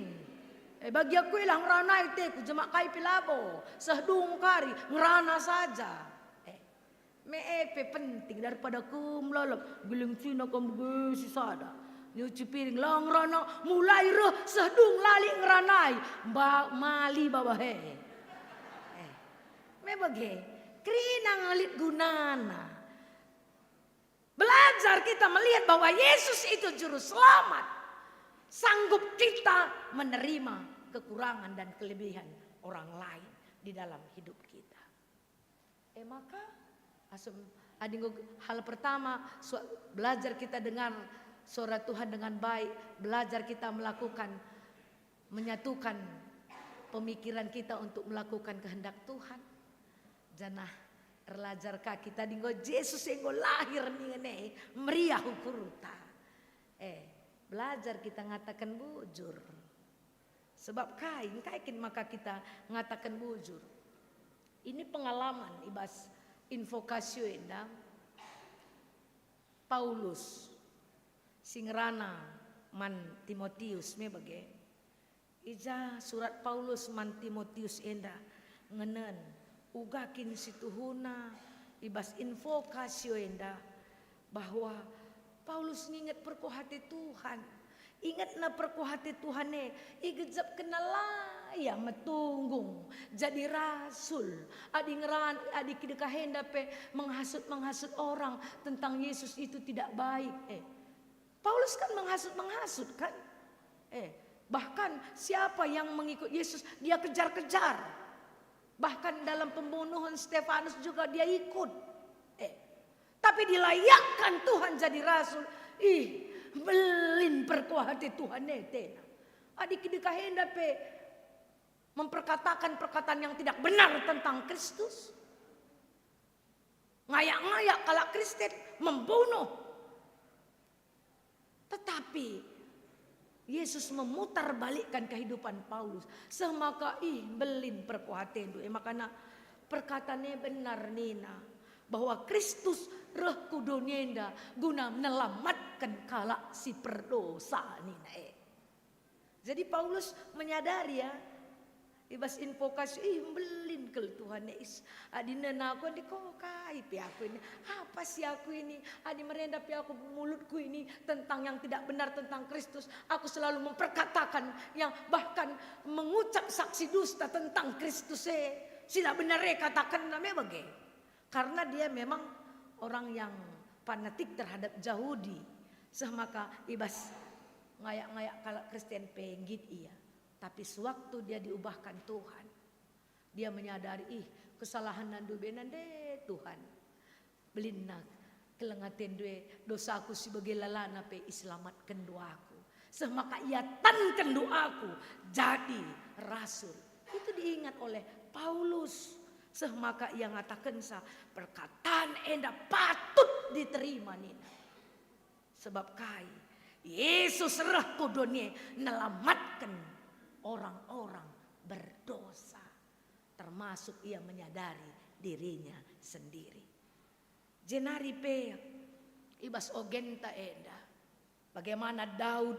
Eh, bagi aku ilah ngerana ite ku jemak kai pe labo, seh dung kari, ngerana saja. Eh, Me e pe penting daripada kum lalap, geling cina kam bage si sada. Nyuci piring la ngerana, mulai reh seh dung la lit ngeranai, mba-, mali babah e. Eh, me bage, kerina nge lit gunana. Belajar kita melihat bahwa Yesus itu juru selamat. Sanggup kita menerima kekurangan dan kelebihan orang lain di dalam hidup kita. E maka, asum, adi enggo hal pertama, su-, belajar kita dengar suara Tuhan dengan baik, belajar kita melakukan, menyatukan pemikiran kita untuk melakukan kehendak Tuhan. Janah erlajar ka kita adi enggo Jesus enggo lahir ningen e, meriah ukurta. Eh, belajar kita ngataken bujur. Sebab kai, engkai kin maka kita ngataken bujur? Ini pengalaman i bas invokasio enda. Paulus si ngerana man Timotius me bage. I ja surat Paulus man Timotius enda ngenen, uga kin si tuhuna i bas invokasio enda bahwa Paulus nginget perkuah ate Tuhan. Ingetna perkuah ate Tuhan e, igejapkenna la ia metunggung jadi rasul. Adi ngeran, adi kidekah enda pe menghasut-menghasut orang tentang Yesus itu tidak baik. Eh, Paulus kan menghasut-menghasut kan? Eh, bahkan siapa yang mengikut Yesus, dia kejar-kejar. Bahkan dalam pembunuhan Stefanus juga dia ikut. Eh, tapi dilayakkan Tuhan jadi rasul. Ih, mbelin perkuah ate Tuhan e tena. Adi kidekah enda pe memperkatakan perkataan yang tidak benar tentang Kristus. Ngayak-ngayak kalak Kristen, membunuh. Tetapi Yesus memutarbalikkan kehidupan Paulus. Seh maka, ih, mbelin perkuah atendu. E, makana perkataan e benar nina, bahwa Kristus reh ku doni enda guna nelamatken kalak si perdosa nina e. Jadi Paulus menyadari ya, i bas invokasi, "Ih, mbelin kal Tuhan e, is, adi nena aku adi ko kai pe aku ini? Apa sih aku ini? Adi merenda pe aku mulutku ini tentang yang tidak benar tentang Kristus. Aku selalu memperkatakan yang bahkan mengucap saksi dusta tentang Kristus e. Sila benar e katakenna me bage." Karena dia memang orang yang fanatik terhadap Jahudi. Seh maka i bas ngayak-ngayak kalak Kristen pe nggit ia. Tapi sewaktu dia diubahkan Tuhan, dia menyadari, "Ih, kesalahen nandu bena nde Tuhan. Belinna keleng atendu e, dosaku si bage lalana pe iselamatken doaku." Seh maka iatanken doaku jadi rasul. Itu diingat oleh Paulus. Seh maka ia ngatakensa, "Perkataan enda patut diterima," nina. Sebab kai? Yesus reh ku doni e nelamatken orang-orang berdosa, termasuk ia menyadari dirinya sendiri. Jenari pe i bas ogenta enda, bagaimana Daud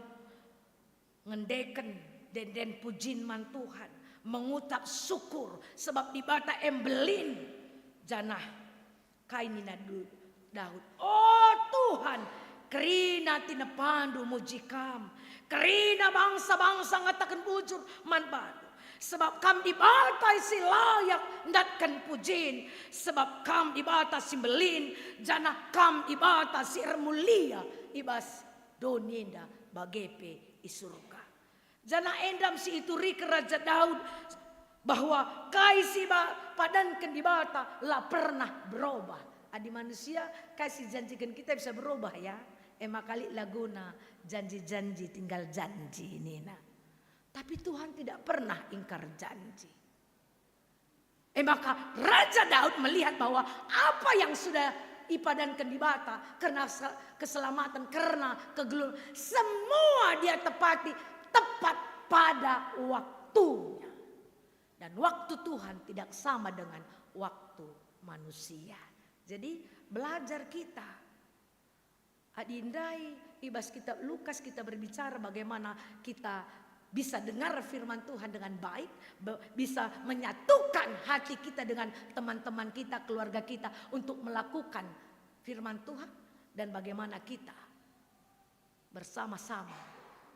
ngendeken ende-enden pujin man Tuhan, mengucap syukur sebab Dibata e mbelin. Janah kai nina Du-, Daud, "O Tuhan, kerina tinepandu muji Kam, kerina bangsa-bangsa ngataken bujur man bandu. Sebab Kam Dibata si layak ndatken pujin, sebab Kam Dibata si mbelin, janah Kam Dibata si ermulia i bas doni enda bage pe i Surga." Janah enda me si ituriken Raja Daud bahwa kai si ba-, padanken Dibata la pernah berobah. Adi manusia, kai si janjiken kita bisa berobah ya. E maka lit laguna janji-janji tinggal janji nina. Tapi Tuhan tidak pernah ingkar janji. E maka Raja Daud melihat bahwa apa yang sudah ipadanken Dibata kerna se-, keselamatan, kerna kegeluhen, semua dia tepati tepat pada waktunya. Dan waktu Tuhan tidak sama dengan waktu manusia. Jadi belajar kita. Adi ndai i bas kitab Lukas kita berbicara bagaimana kita bisa dengar firman Tuhan dengan baik, be-, bisa menyatukan hati kita dengan teman-teman kita, keluarga kita untuk melakukan firman Tuhan, dan bagaimana kita bersama-sama.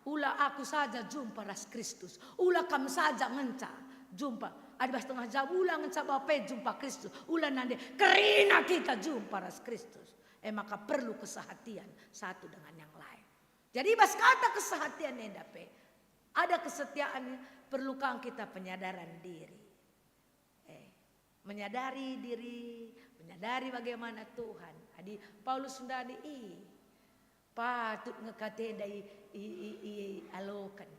Ula aku saja jumpa ras Kristus, ula kam saja ngenca jumpa. Adi bas tengah jabu, ula ngenca bapa e jumpa Kristus, ula nande kerina kita jumpa ras Kristus. E maka perlu kesehatian satu dengan yang lain. Jadi bas kata kesehatian enda pe ada kesetiaan, perlu kang kita penyadaran diri. Eh, menyadari diri, menyadari bagaimana Tuhan. Adi Paulus ndai, ih, patut nge ka enda i, i, i, ialoken.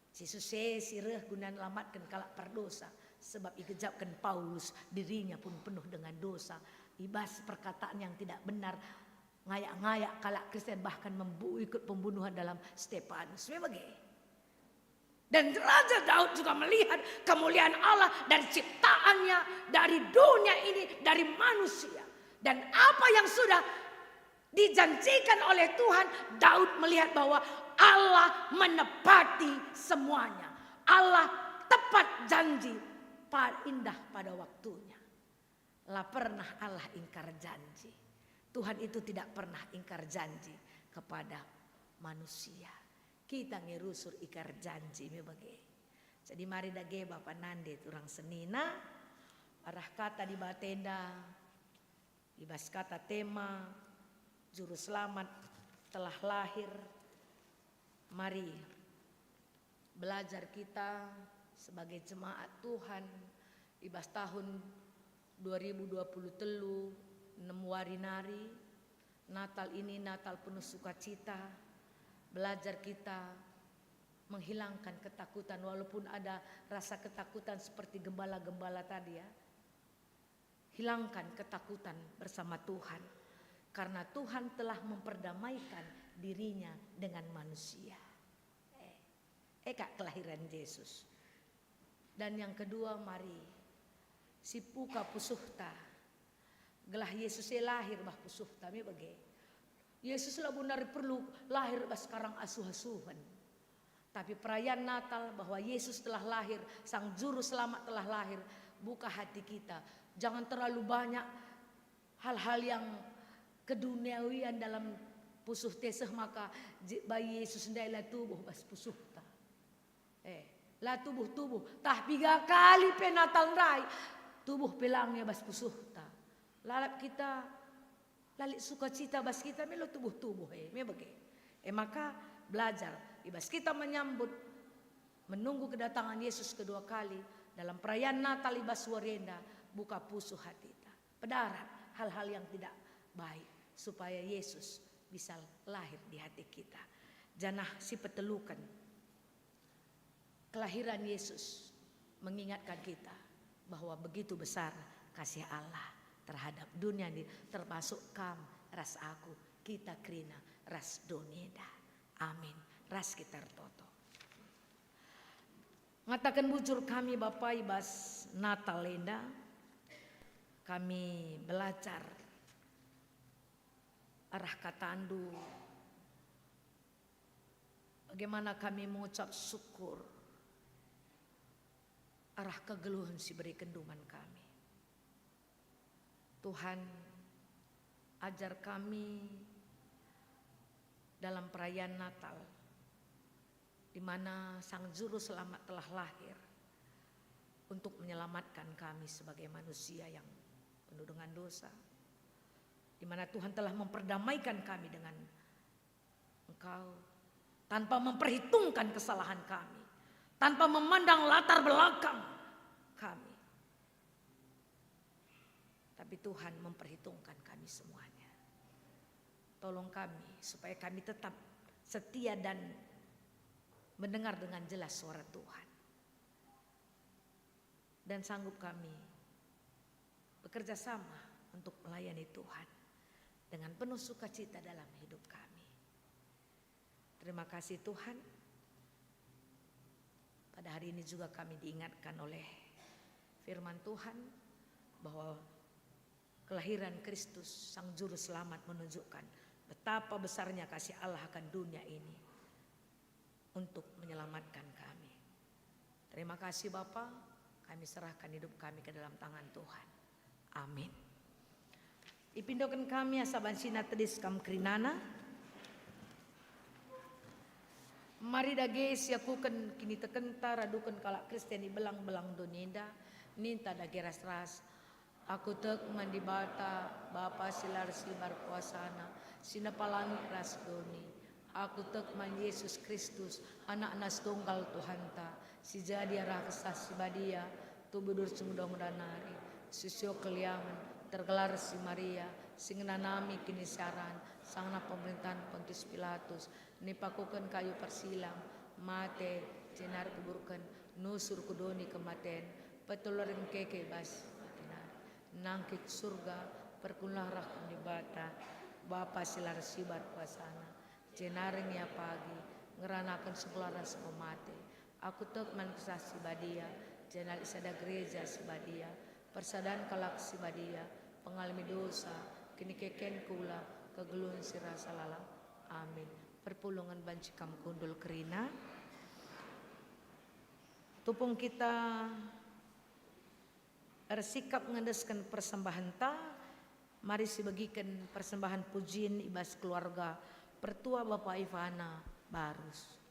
Si Jesus e si reh guna nelamatken kalak perdosa, sebab igejapken Paulus dirinya pun penuh dengan dosa. I bas perkataan yang tidak benar, ngayak-ngayak kalak Kristen, bahkan membu-, ikut pembunuhan dalam Stefanus. Memang bage. Dan Raja Daud juga melihat kemuliaan Allah dari ciptaannya, dari dunia ini, dari manusia. Dan apa yang sudah dijanjikan oleh Tuhan, Daud melihat bahwa Allah menepati semuanya. Allah tepat janji, pa-, indah pada waktunya. La pernah Allah ingkar janji. Tuhan itu tidak pernah ingkar janji kepada manusia. Kita nge rusur ingkar janji me bage. Jadi mari dage bapa nande turang senina, arah kata Dibata enda, i bas kata tema, Juru Selamat telah lahir. Mari belajar kita sebagai jemaat Tuhan, I bas tahun dua ribu dua puluh telu, enem wari nari, Natal ini Natal penuh sukacita, belajar kita menghilangkan ketakutan, walaupun ada rasa ketakutan seperti gembala-gembala tadi ya. Hilangkan ketakutan bersama Tuhan, karena Tuhan telah memperdamaikan dirinya dengan manusia. Eh, eh, kak kelahiran Yesus. Dan yang kedua, mari sipuka pusuhta. Gelah Yesus e lahir bah pusuhta, me bage. Yesus labo nari perlu lahir bas karang asuh-asuhen. Tapi perayaan Natal bahwa Yesus telah lahir, Sang Juru Selamat telah lahir, buka hati kita. Jangan terlalu banyak hal-hal yang keduniawian dalam pusuhta seh maka je-, bayi Yesus ndai la tubuh bas pusuhta. Eh, la tubuh-tubuh, tah piga kali pe Natal ndai, tubuh pe lang ia bas pusuhta. Lalap kita, la lit sukacita bas kita, melo tubuh-tubuh, eh, me bage. Eh, maka belajar, i bas kita menyambut, menunggu kedatangan Yesus kedua kali, dalam perayaan Natal i bas wari enda, buka pusuh hatita. Pedarat hal-hal yang tidak baik, supaya Yesus bisa lahir di hati kita. Janah si peteluken, kelahiran Yesus mengingatkan kita bahwa begitu besar kasih Allah terhadap dunia ini, termasuk kam ras aku, kita kerina ras doni enda. Amin. Ras kita ertoto. Ngataken bujur kami, Bapa, i bas Natal enda, kami belajar arah katandu, bagaimana kami mengucap syukur arah kegeluhen si berikenNdu man kami. Tuhan, ajar kami dalam perayaan Natal, di mana Sang Juru Selamat telah lahir untuk menyelamatkan kami sebagai manusia yang penuh dengan dosa, di mana Tuhan telah memperdamaikan kami dengan Engkau, tanpa memperhitungkan kesalahan kami, tanpa memandang latar belakang kami. Tapi Tuhan memperhitungkan kami semuanya. Tolong kami supaya kami tetap setia dan mendengar dengan jelas suara Tuhan. Dan sanggup kami bekerja sama untuk melayani Tuhan dengan penuh sukacita dalam hidup kami. Terima kasih Tuhan. Pada hari ini juga kami diingatkan oleh firman Tuhan bahwa kelahiran Kristus, Sang Juru Selamat, menunjukkan betapa besarnya kasih Allah akan dunia ini untuk menyelamatkan kami. Terima kasih Bapa, kami serahkan hidup kami ke dalam tangan Tuhan. Amin. Ipindoken kami asa banci tedis kam kerinana. Mari dage siakuken kinitekenta raduken kalak Kristen i belang-belang doni enda, ninta dage ras-ras, Aku tek man Dibata, Bapa si la ersibar kuasana, si nepa langit ras doni. Aku tek man Jesus Kristus, Anakna si tunggal Tuhanta, si jadi arah Kesah Si Badia, tubuh durus enggo nari, si sio keliamen, tergelar si Maria, si ngenanami kiniseran, sangana pemerintahan Pontius Pilatus, nipakuken kayu persilang, mate, jenari kuburken, nusur ku doni kematen, peteluren keke bas mate nari. Nangkih ku Surga, perkulah rah ku Dibata, Bapa si la ersibar kuasana, jenari ngia pagi, ngeranaken sengkula ras enggo mate. Aku tek man Kesah Si Badia, jenari sada gereja si badia, persadan kalak si badia, pengalemi dosa, kinikeken kula, kegeluhen si rasa lalap. Amin. Perpulungen banci kam kundul kerina. Tupung kita ersikap ngendesken persembahenta, mari sibegiken persembahan pujin i bas keluarga Pertua Bapa Ivana Barus.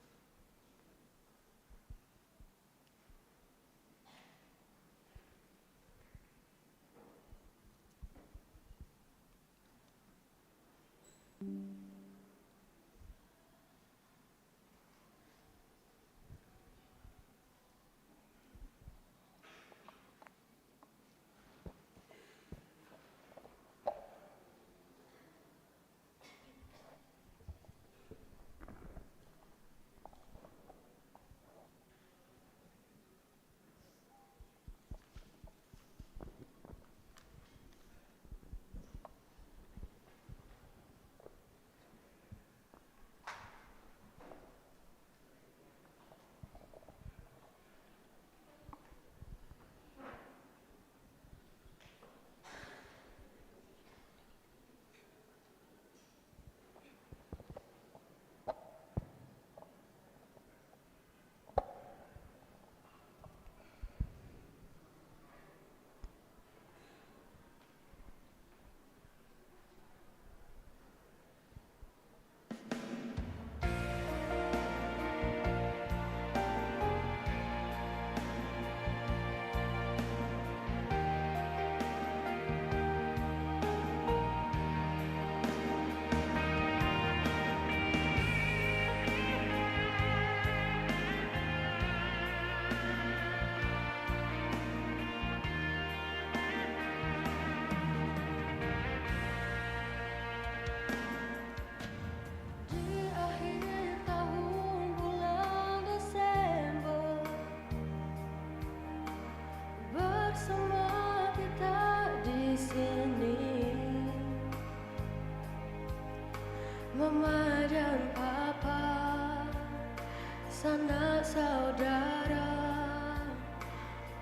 Saudara,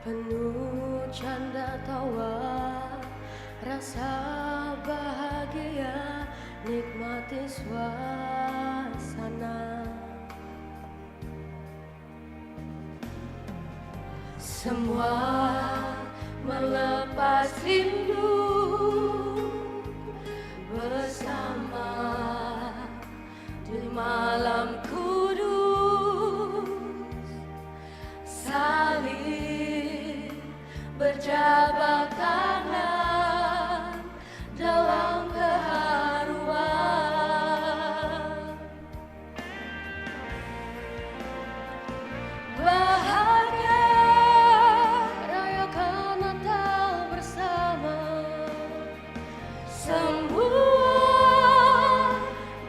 penuh canda tawa, rasa bahagia, nikmati suasana. Semua melepas rindu bersama di malam kudus, saling berjabat tangan dalam keharuan. Bahagia rayakan Natal bersama, semua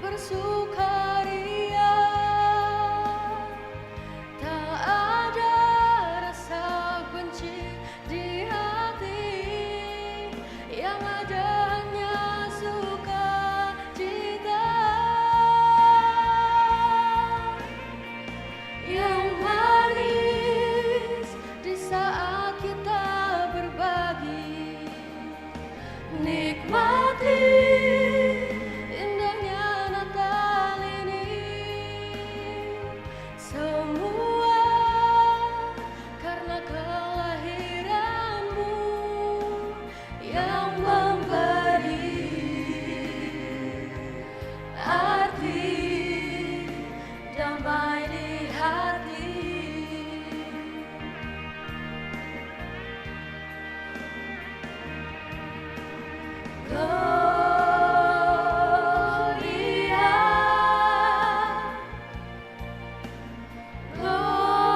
bersukaria. Tak ada rasa benci di hati, yang ada hanya sukacita. Yang manis di saat kita berbagi, nikmati indahnya Natal ini. Semua karena kelahiranmu yang memberi arti damai di hati. Gloria, Gloria,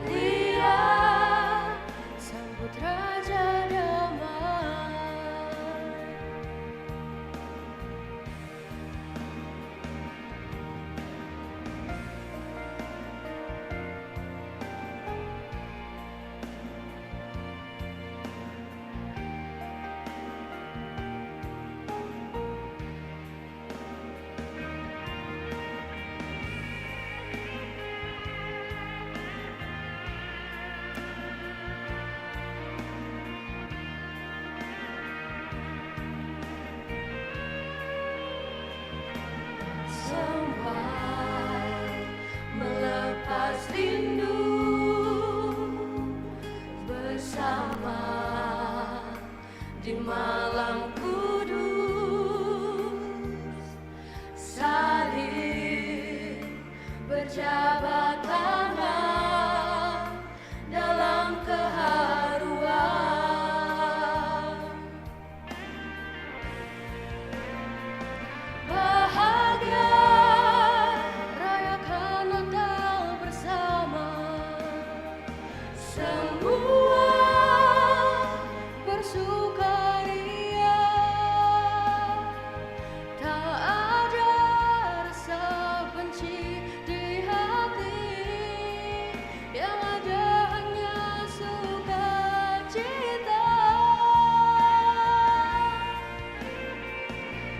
Gloria, sambut Raja Damai. Semua melepas rindu bersama di malam kudus, saling berjabat tangan dalam keharuan. Bahagia rayakan Natal bersama, semua bersukaria. Tak ada rasa benci di hati, yang ada hanya sukacita.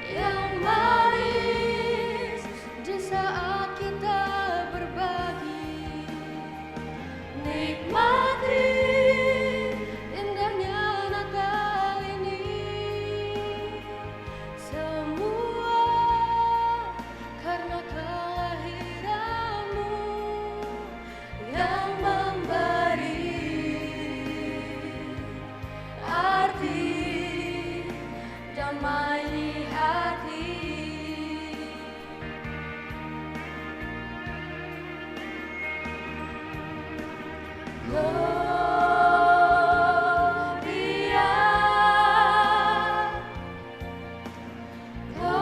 Yang manis di saat kita berbagi, nikmati indahnya Natal ini. Semua karena kelahiranmu yang memberi arti damai di hati. Gloria, Gloria,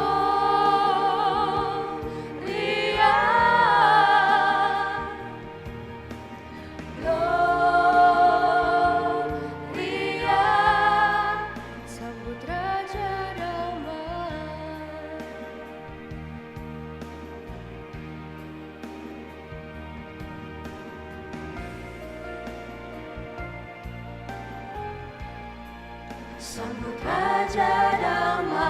Gloria, sambut Raja Damai. Sambut Raja Damai.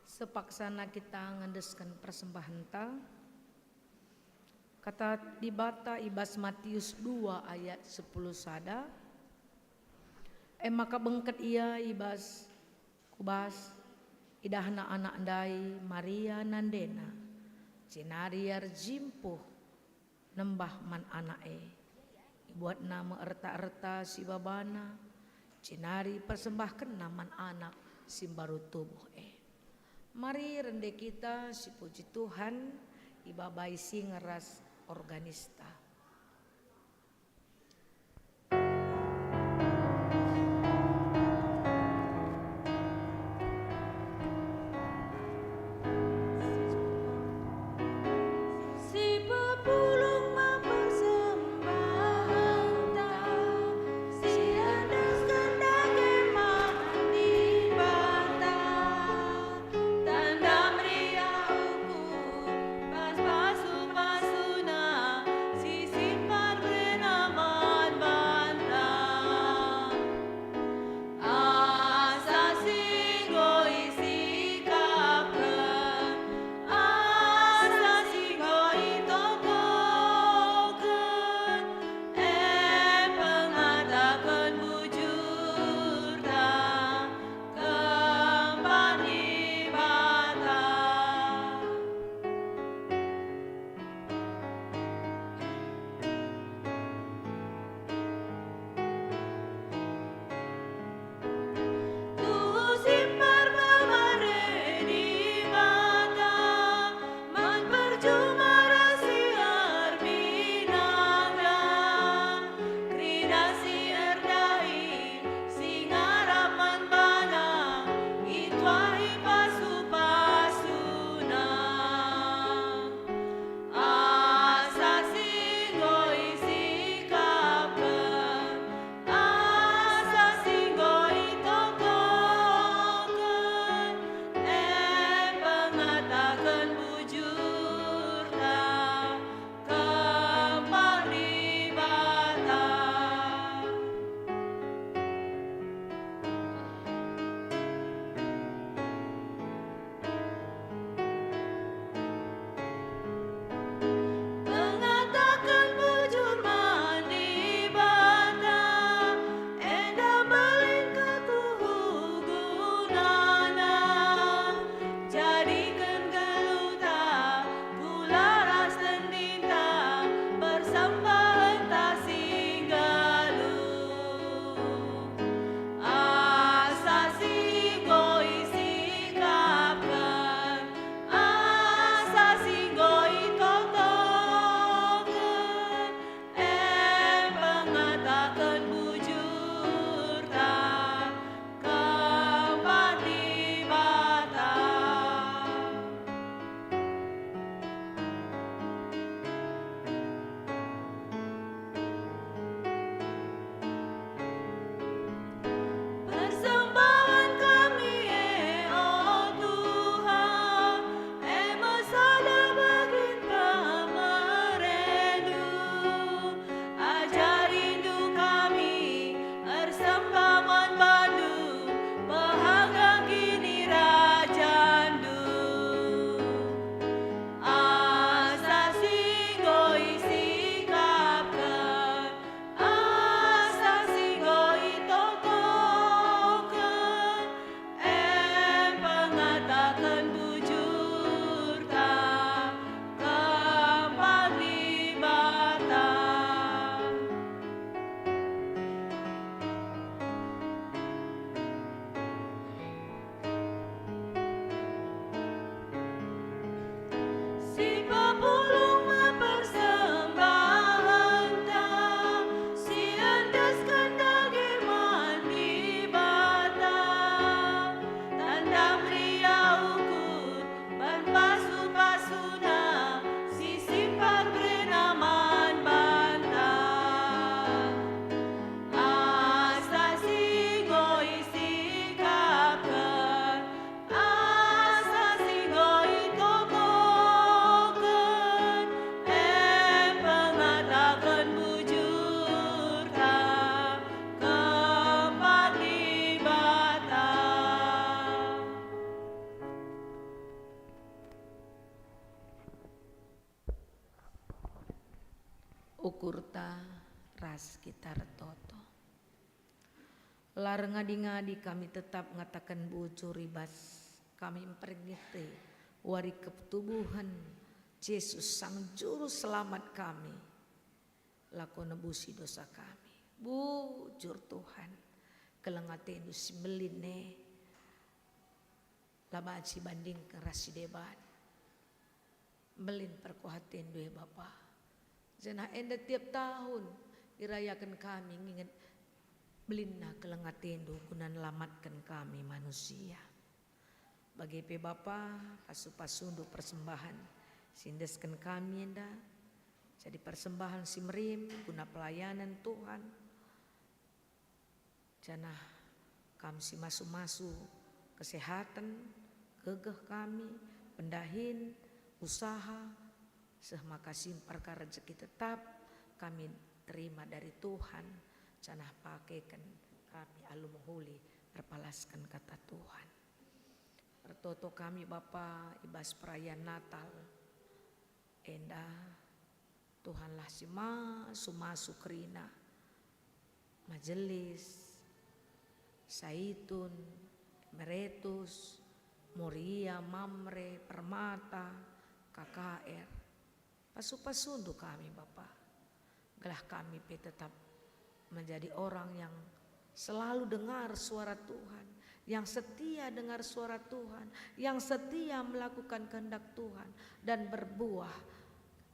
Sepaksana kita ngendesken persembahenta. Kata Dibata i bas Matius dua ayat sepuluh sada, e maka bengket ia i bas, ku bas, idahna anak ndai, Maria nandena, jenari ia erjimpuh nembah man anak e. Ibuatna me erta-erta si babana, jenari ipersembahkenna man anak si mbaru tubuh e. Mari rende kita sipuji Tuhan, ibabai singe ras organista. Si pepulung me persembahenta, si endesken dage man Dibata. Tanda meriah ukur, bas pasu-pasuna, si Urta ras kita ertoto. La erngadi-ngadi kami tetap ngataken bujur i bas kami mperingati wari ketubuhen Jesus, Sang Juru Selamat kami. Lako nebusi dosa kami. Bujur Tuhan, keleng ateNdu si mbelin e la banci ibandingken ras si deban. Mbelin perkuah ateNdu e Bapa. Janah enda tiap tahun irayaken kami nginget belinna keleng ateNdu guna nelamatken kami manusia. Bage pe Bapa, pasu-pasuNdu persembahen si iendesken kami enda jadi persembahen si merim guna pelayanan Tuhan. Janah Kam si masu-masu kesehaten, gegeh kami, pendahin, usaha, seh maka simpar ka rejeki tetap kami terima dari Tuhan, janah pakeken kami alu mehuli erpalasken kata Tuhan. Ertoto kami Bapa i bas perayaan Natal enda, Tuhanlah si masu-masu kerina, Majelis, Saitun, Meretus, Moria, Mamre, Permata, K K R. Pasu-pasuNdu kami, Bapa, gelah kami pe tetap menjadi orang yang selalu dengar suara Tuhan, yang setia dengar suara Tuhan, yang setia melakukan kehendak Tuhan, dan berbuah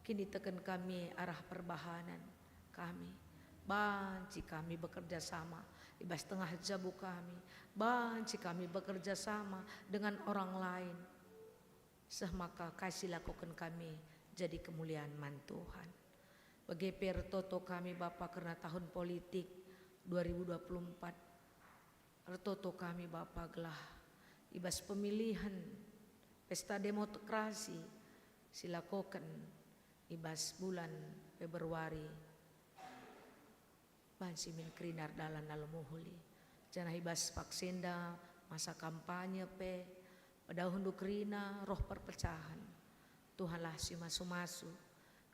kiniteken kami arah perbahanen kami. Banci kami bekerja sama i bas tengah jabu kami, banci kami bekerja sama dengan orang lain, seh maka kai si lakoken kami jadi kemulian man Tuhan. Bage pe ertoto kami, Bapa, kerna tahun politik dua ribu dua puluh empat. Ertoto kami, Bapa, gelah i bas pemilihen pesta demokrasi si lakoken i bas bulan Februari, banci min kerina erdalan alu mehuli. Janah i bas paksa enda masa kampanye pe, pedauhndu kerina roh perpecahen. Tuhanlah si masu-masu,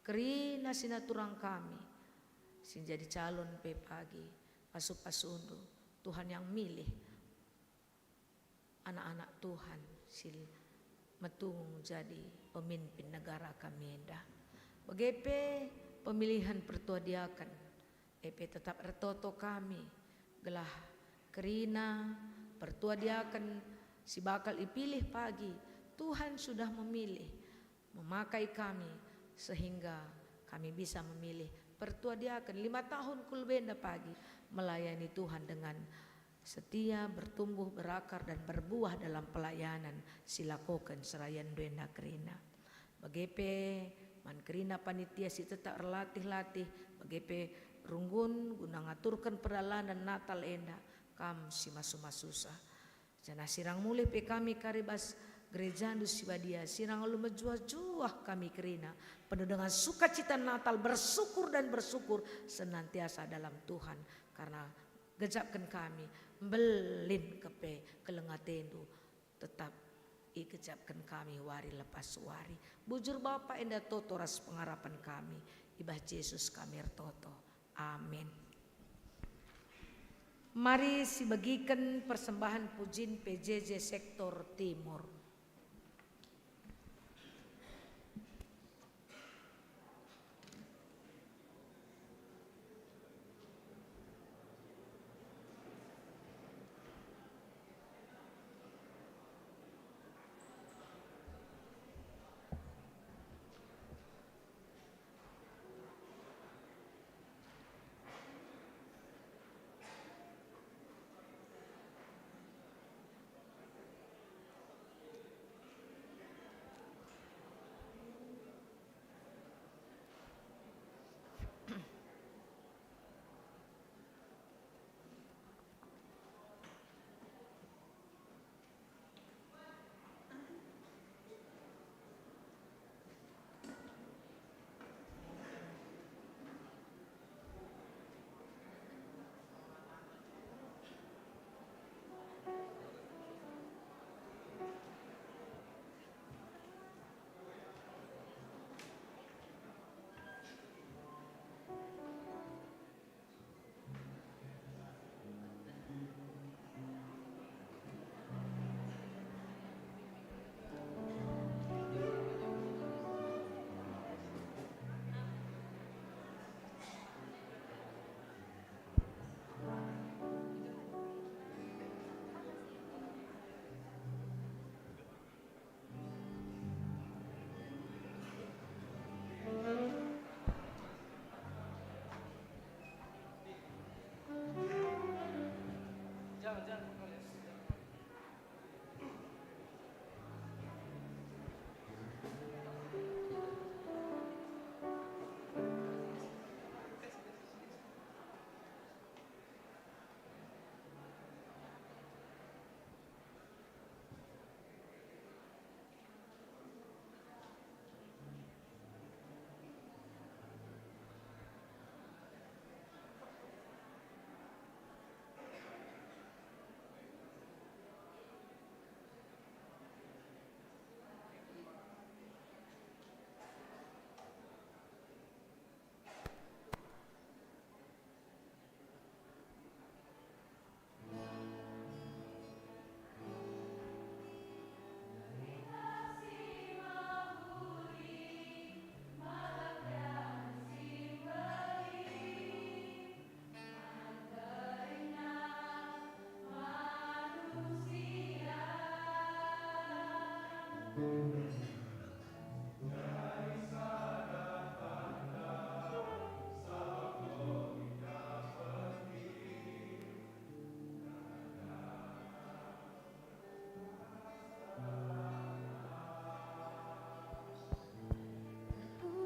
kerina si naturang kami, si jadi calon pe pagi, pasu-pasundu, Tuhan yang milih anak-anak Tuhan si metung jadi pemimpin negara kami enda. Bage pe pemilihen pertua diaken, e pe tetap ertoto kami, gelah kerina pertua diaken si bakal ipilih pagi, Tuhan sudah memilih, memakai kami, sehingga kami bisa memilih pertua diaken lima tahun ku lebe enda pagi, melayani Tuhan dengan setia, bertumbuh, berakar, dan berbuah dalam pelayanan si lakoken serayandu enda kerina. Bage pe man kerina panitia si tetap erlatih-latih, bage pe runggun guna ngaturken perdalanen Natal enda, kam si masu-masusa. Janah sirang mulih pe kami kari bas gerejandu si badia, sirang alu mejuah-juah kami kerina, penuh dengan sukacita Natal, bersyukur dan bersyukur senantiasa dalam Tuhan, karena gejapken kami, mbelin kepe keleng atendu, tetap igejapken kami wari lepas wari. Bujur Bapa enda toto ras pengarapen kami, i bas Jesus kami ertoto. Amin. Mari sibegiken persembahen pujin P J J sektor Timur.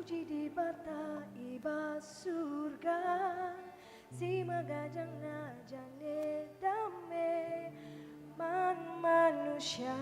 Puji Dibata i bas Surga, si megajang na jane dame man manusia.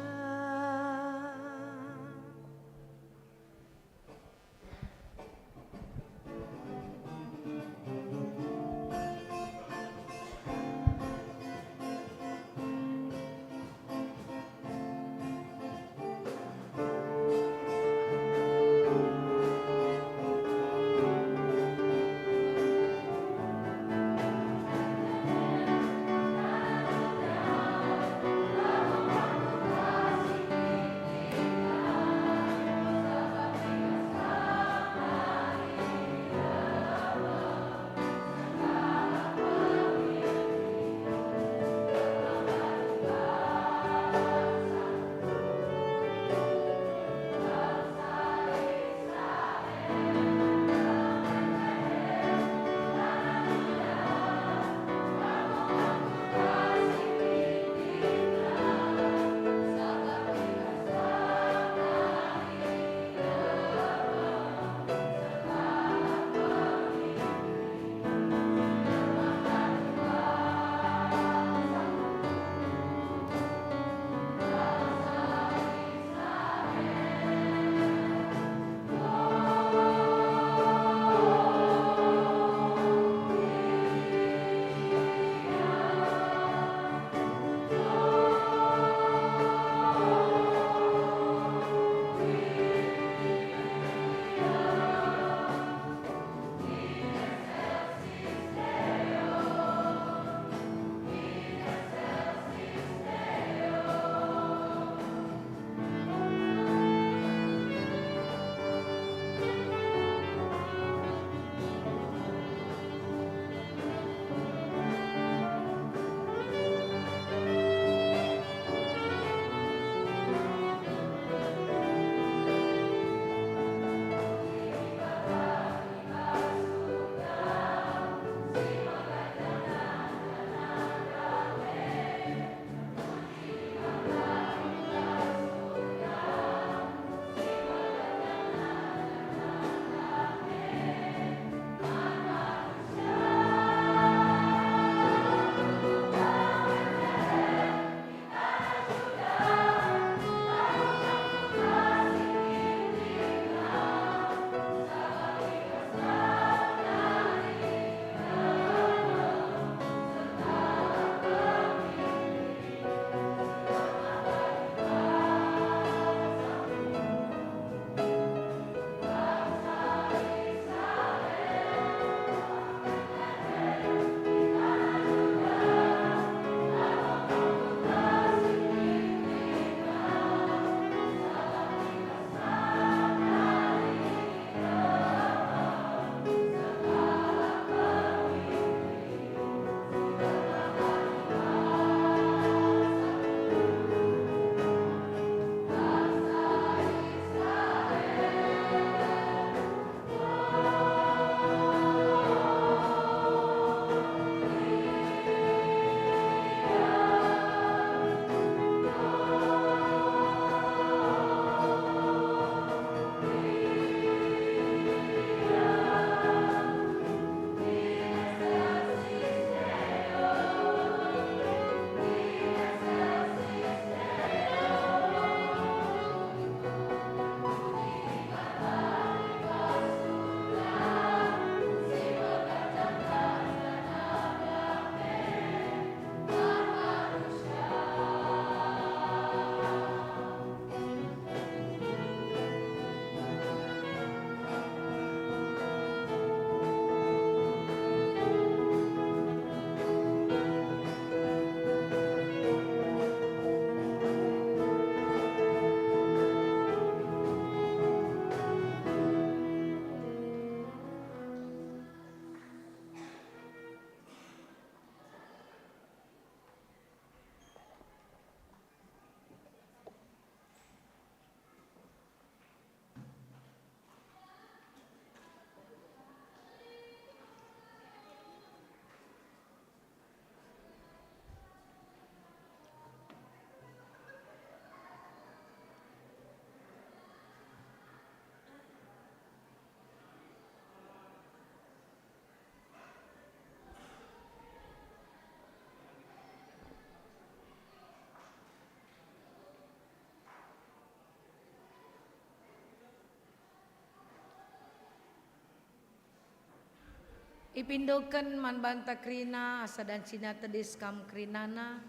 Ipindoken man banta kerina asa dancina tedis kam kerinana,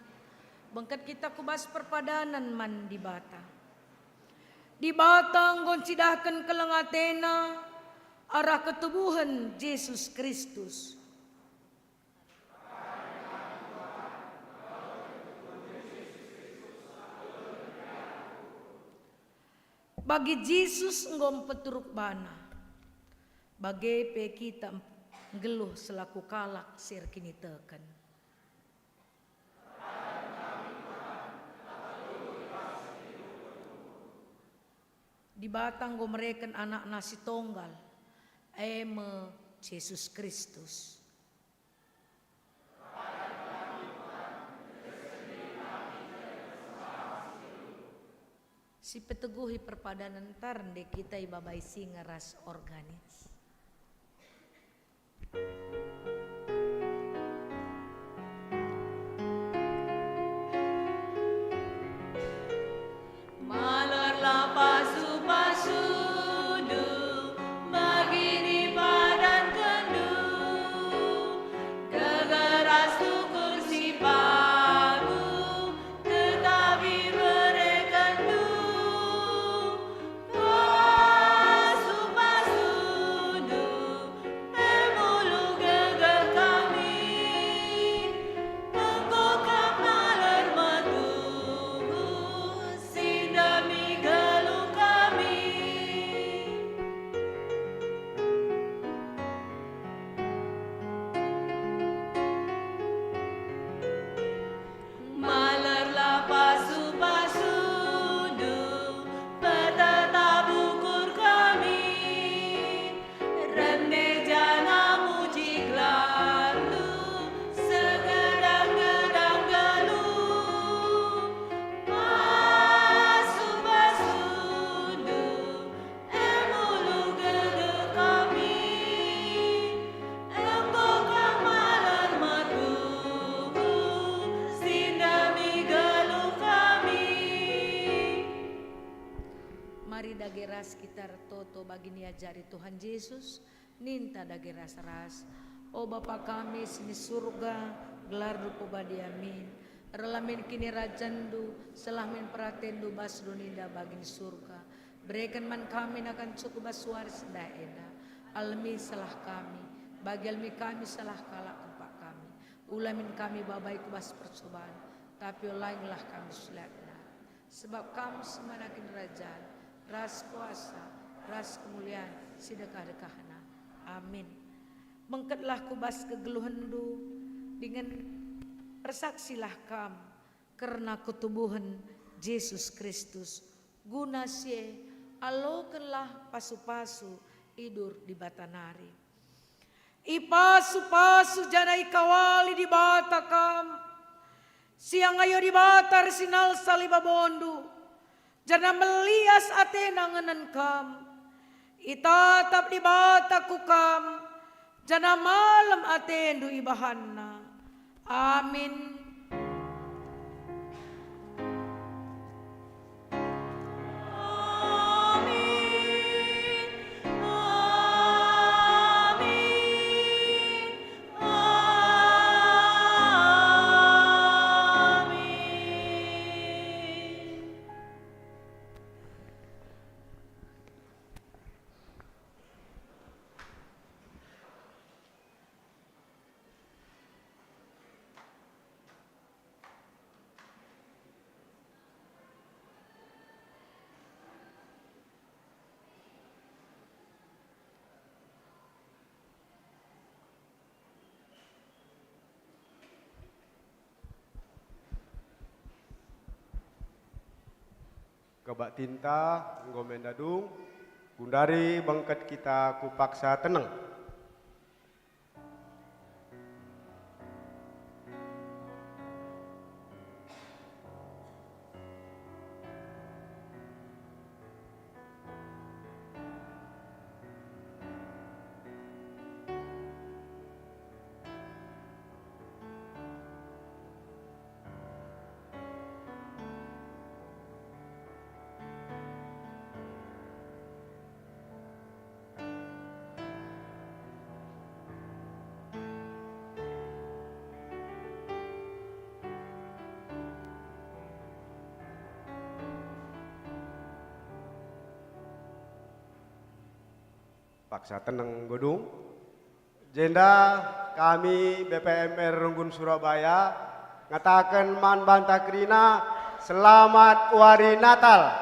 bengket kita ku bas perpadanen man Dibata. Dibata enggo ncidahken keleng ateNa arah ketubuhen Jesus Kristus. Bagi Jesus enggo mpeturuk bana, bage pe kita nggeluh selaku kalak si erkiniteken. Dibata enggo mereken AnakNa si Tonggal, e me Jesus Kristus. Si peteguhi perpadanen ntar nde kita ibabai singa ras organis. Malerlah pasu-pasundu, bagi ipadankendu, gegeras tukur si pagu, tetap iberekenndu. Pasu-pasundu, e mulu gegeh kami, enggo kam maler metuhu, si ndemi geluh kami. Malerlah pasu-pasundu, petetap ukur kami, rende janah muji gelarNdu, segedang-gedang geluh. Pasu-pasundu, e mulu gegeh kami, enggo kam maler metuhu, si ndemi geluh kami. Mari dage ras kita ertoto bagi niajari Tuhan Jesus, ninta dage ras-ras. O Bapa kami si ni Surga, gelarNdu pebadiamin. Erlah min kinirajanNdu, sehlah min peratenNdu bas doni nda bagi ni Surga. Bereken man kami nakan cukup bas wari sendah enda. Alemi salah kami, bagi alemi kami salah kalak kempak kami. Ula min kami babai ku bas percuban, tapi olangilah kami si la nari. Sebab Kam si man kinirajan, ras kuasa, ras kemulian si dekah-dekahna. Amin. Bengketlah ku bas kegeluhenNdu, dingen ersaksilah kam kerna ketubuhen Jesus Kristus. Guna si e, alokenlah pasu-pasu idur Dibata nari. Ipasu-pasu janah ikawali Dibata kam, si angayo Dibata ersinalsal i babondu, janah melias ateNa ngenen kam. Itatap Dibata ku kam, janah malem atendu ibahanNa. Amin. Amin. Amin. Amin. Kebaktinta enggo menda dung, gundari bengket kita ku paksa teneng. Paksa teneng godung. Jenda kami B P M R Runggun Surabaya ngataken man banta kerina, selamat Wari Natal.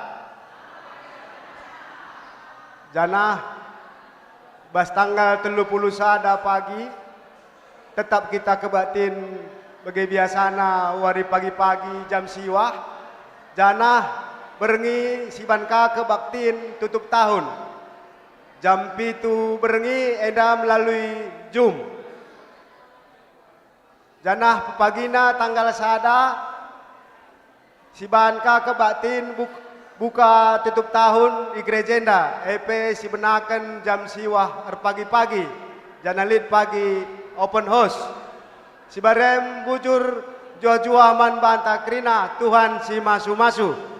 Janah bas tanggal telu puluh sada pagi, tetap kita kebaktin bage biasana wari pagi-pagi jam siwah, janah berngi siban ka kebaktin tutup tahun. Jam pitu berngi enda melalui Zoom. Janah pepagina tanggal sada, siban ka kebaktin buk-, buka tutup tahun i gereja enda, e pe sibenaken jam siwah erpagi-pagi, janah lit pagi open house. Sibarem bujur juah-juah man banta kerina, Tuhan si masu-masu.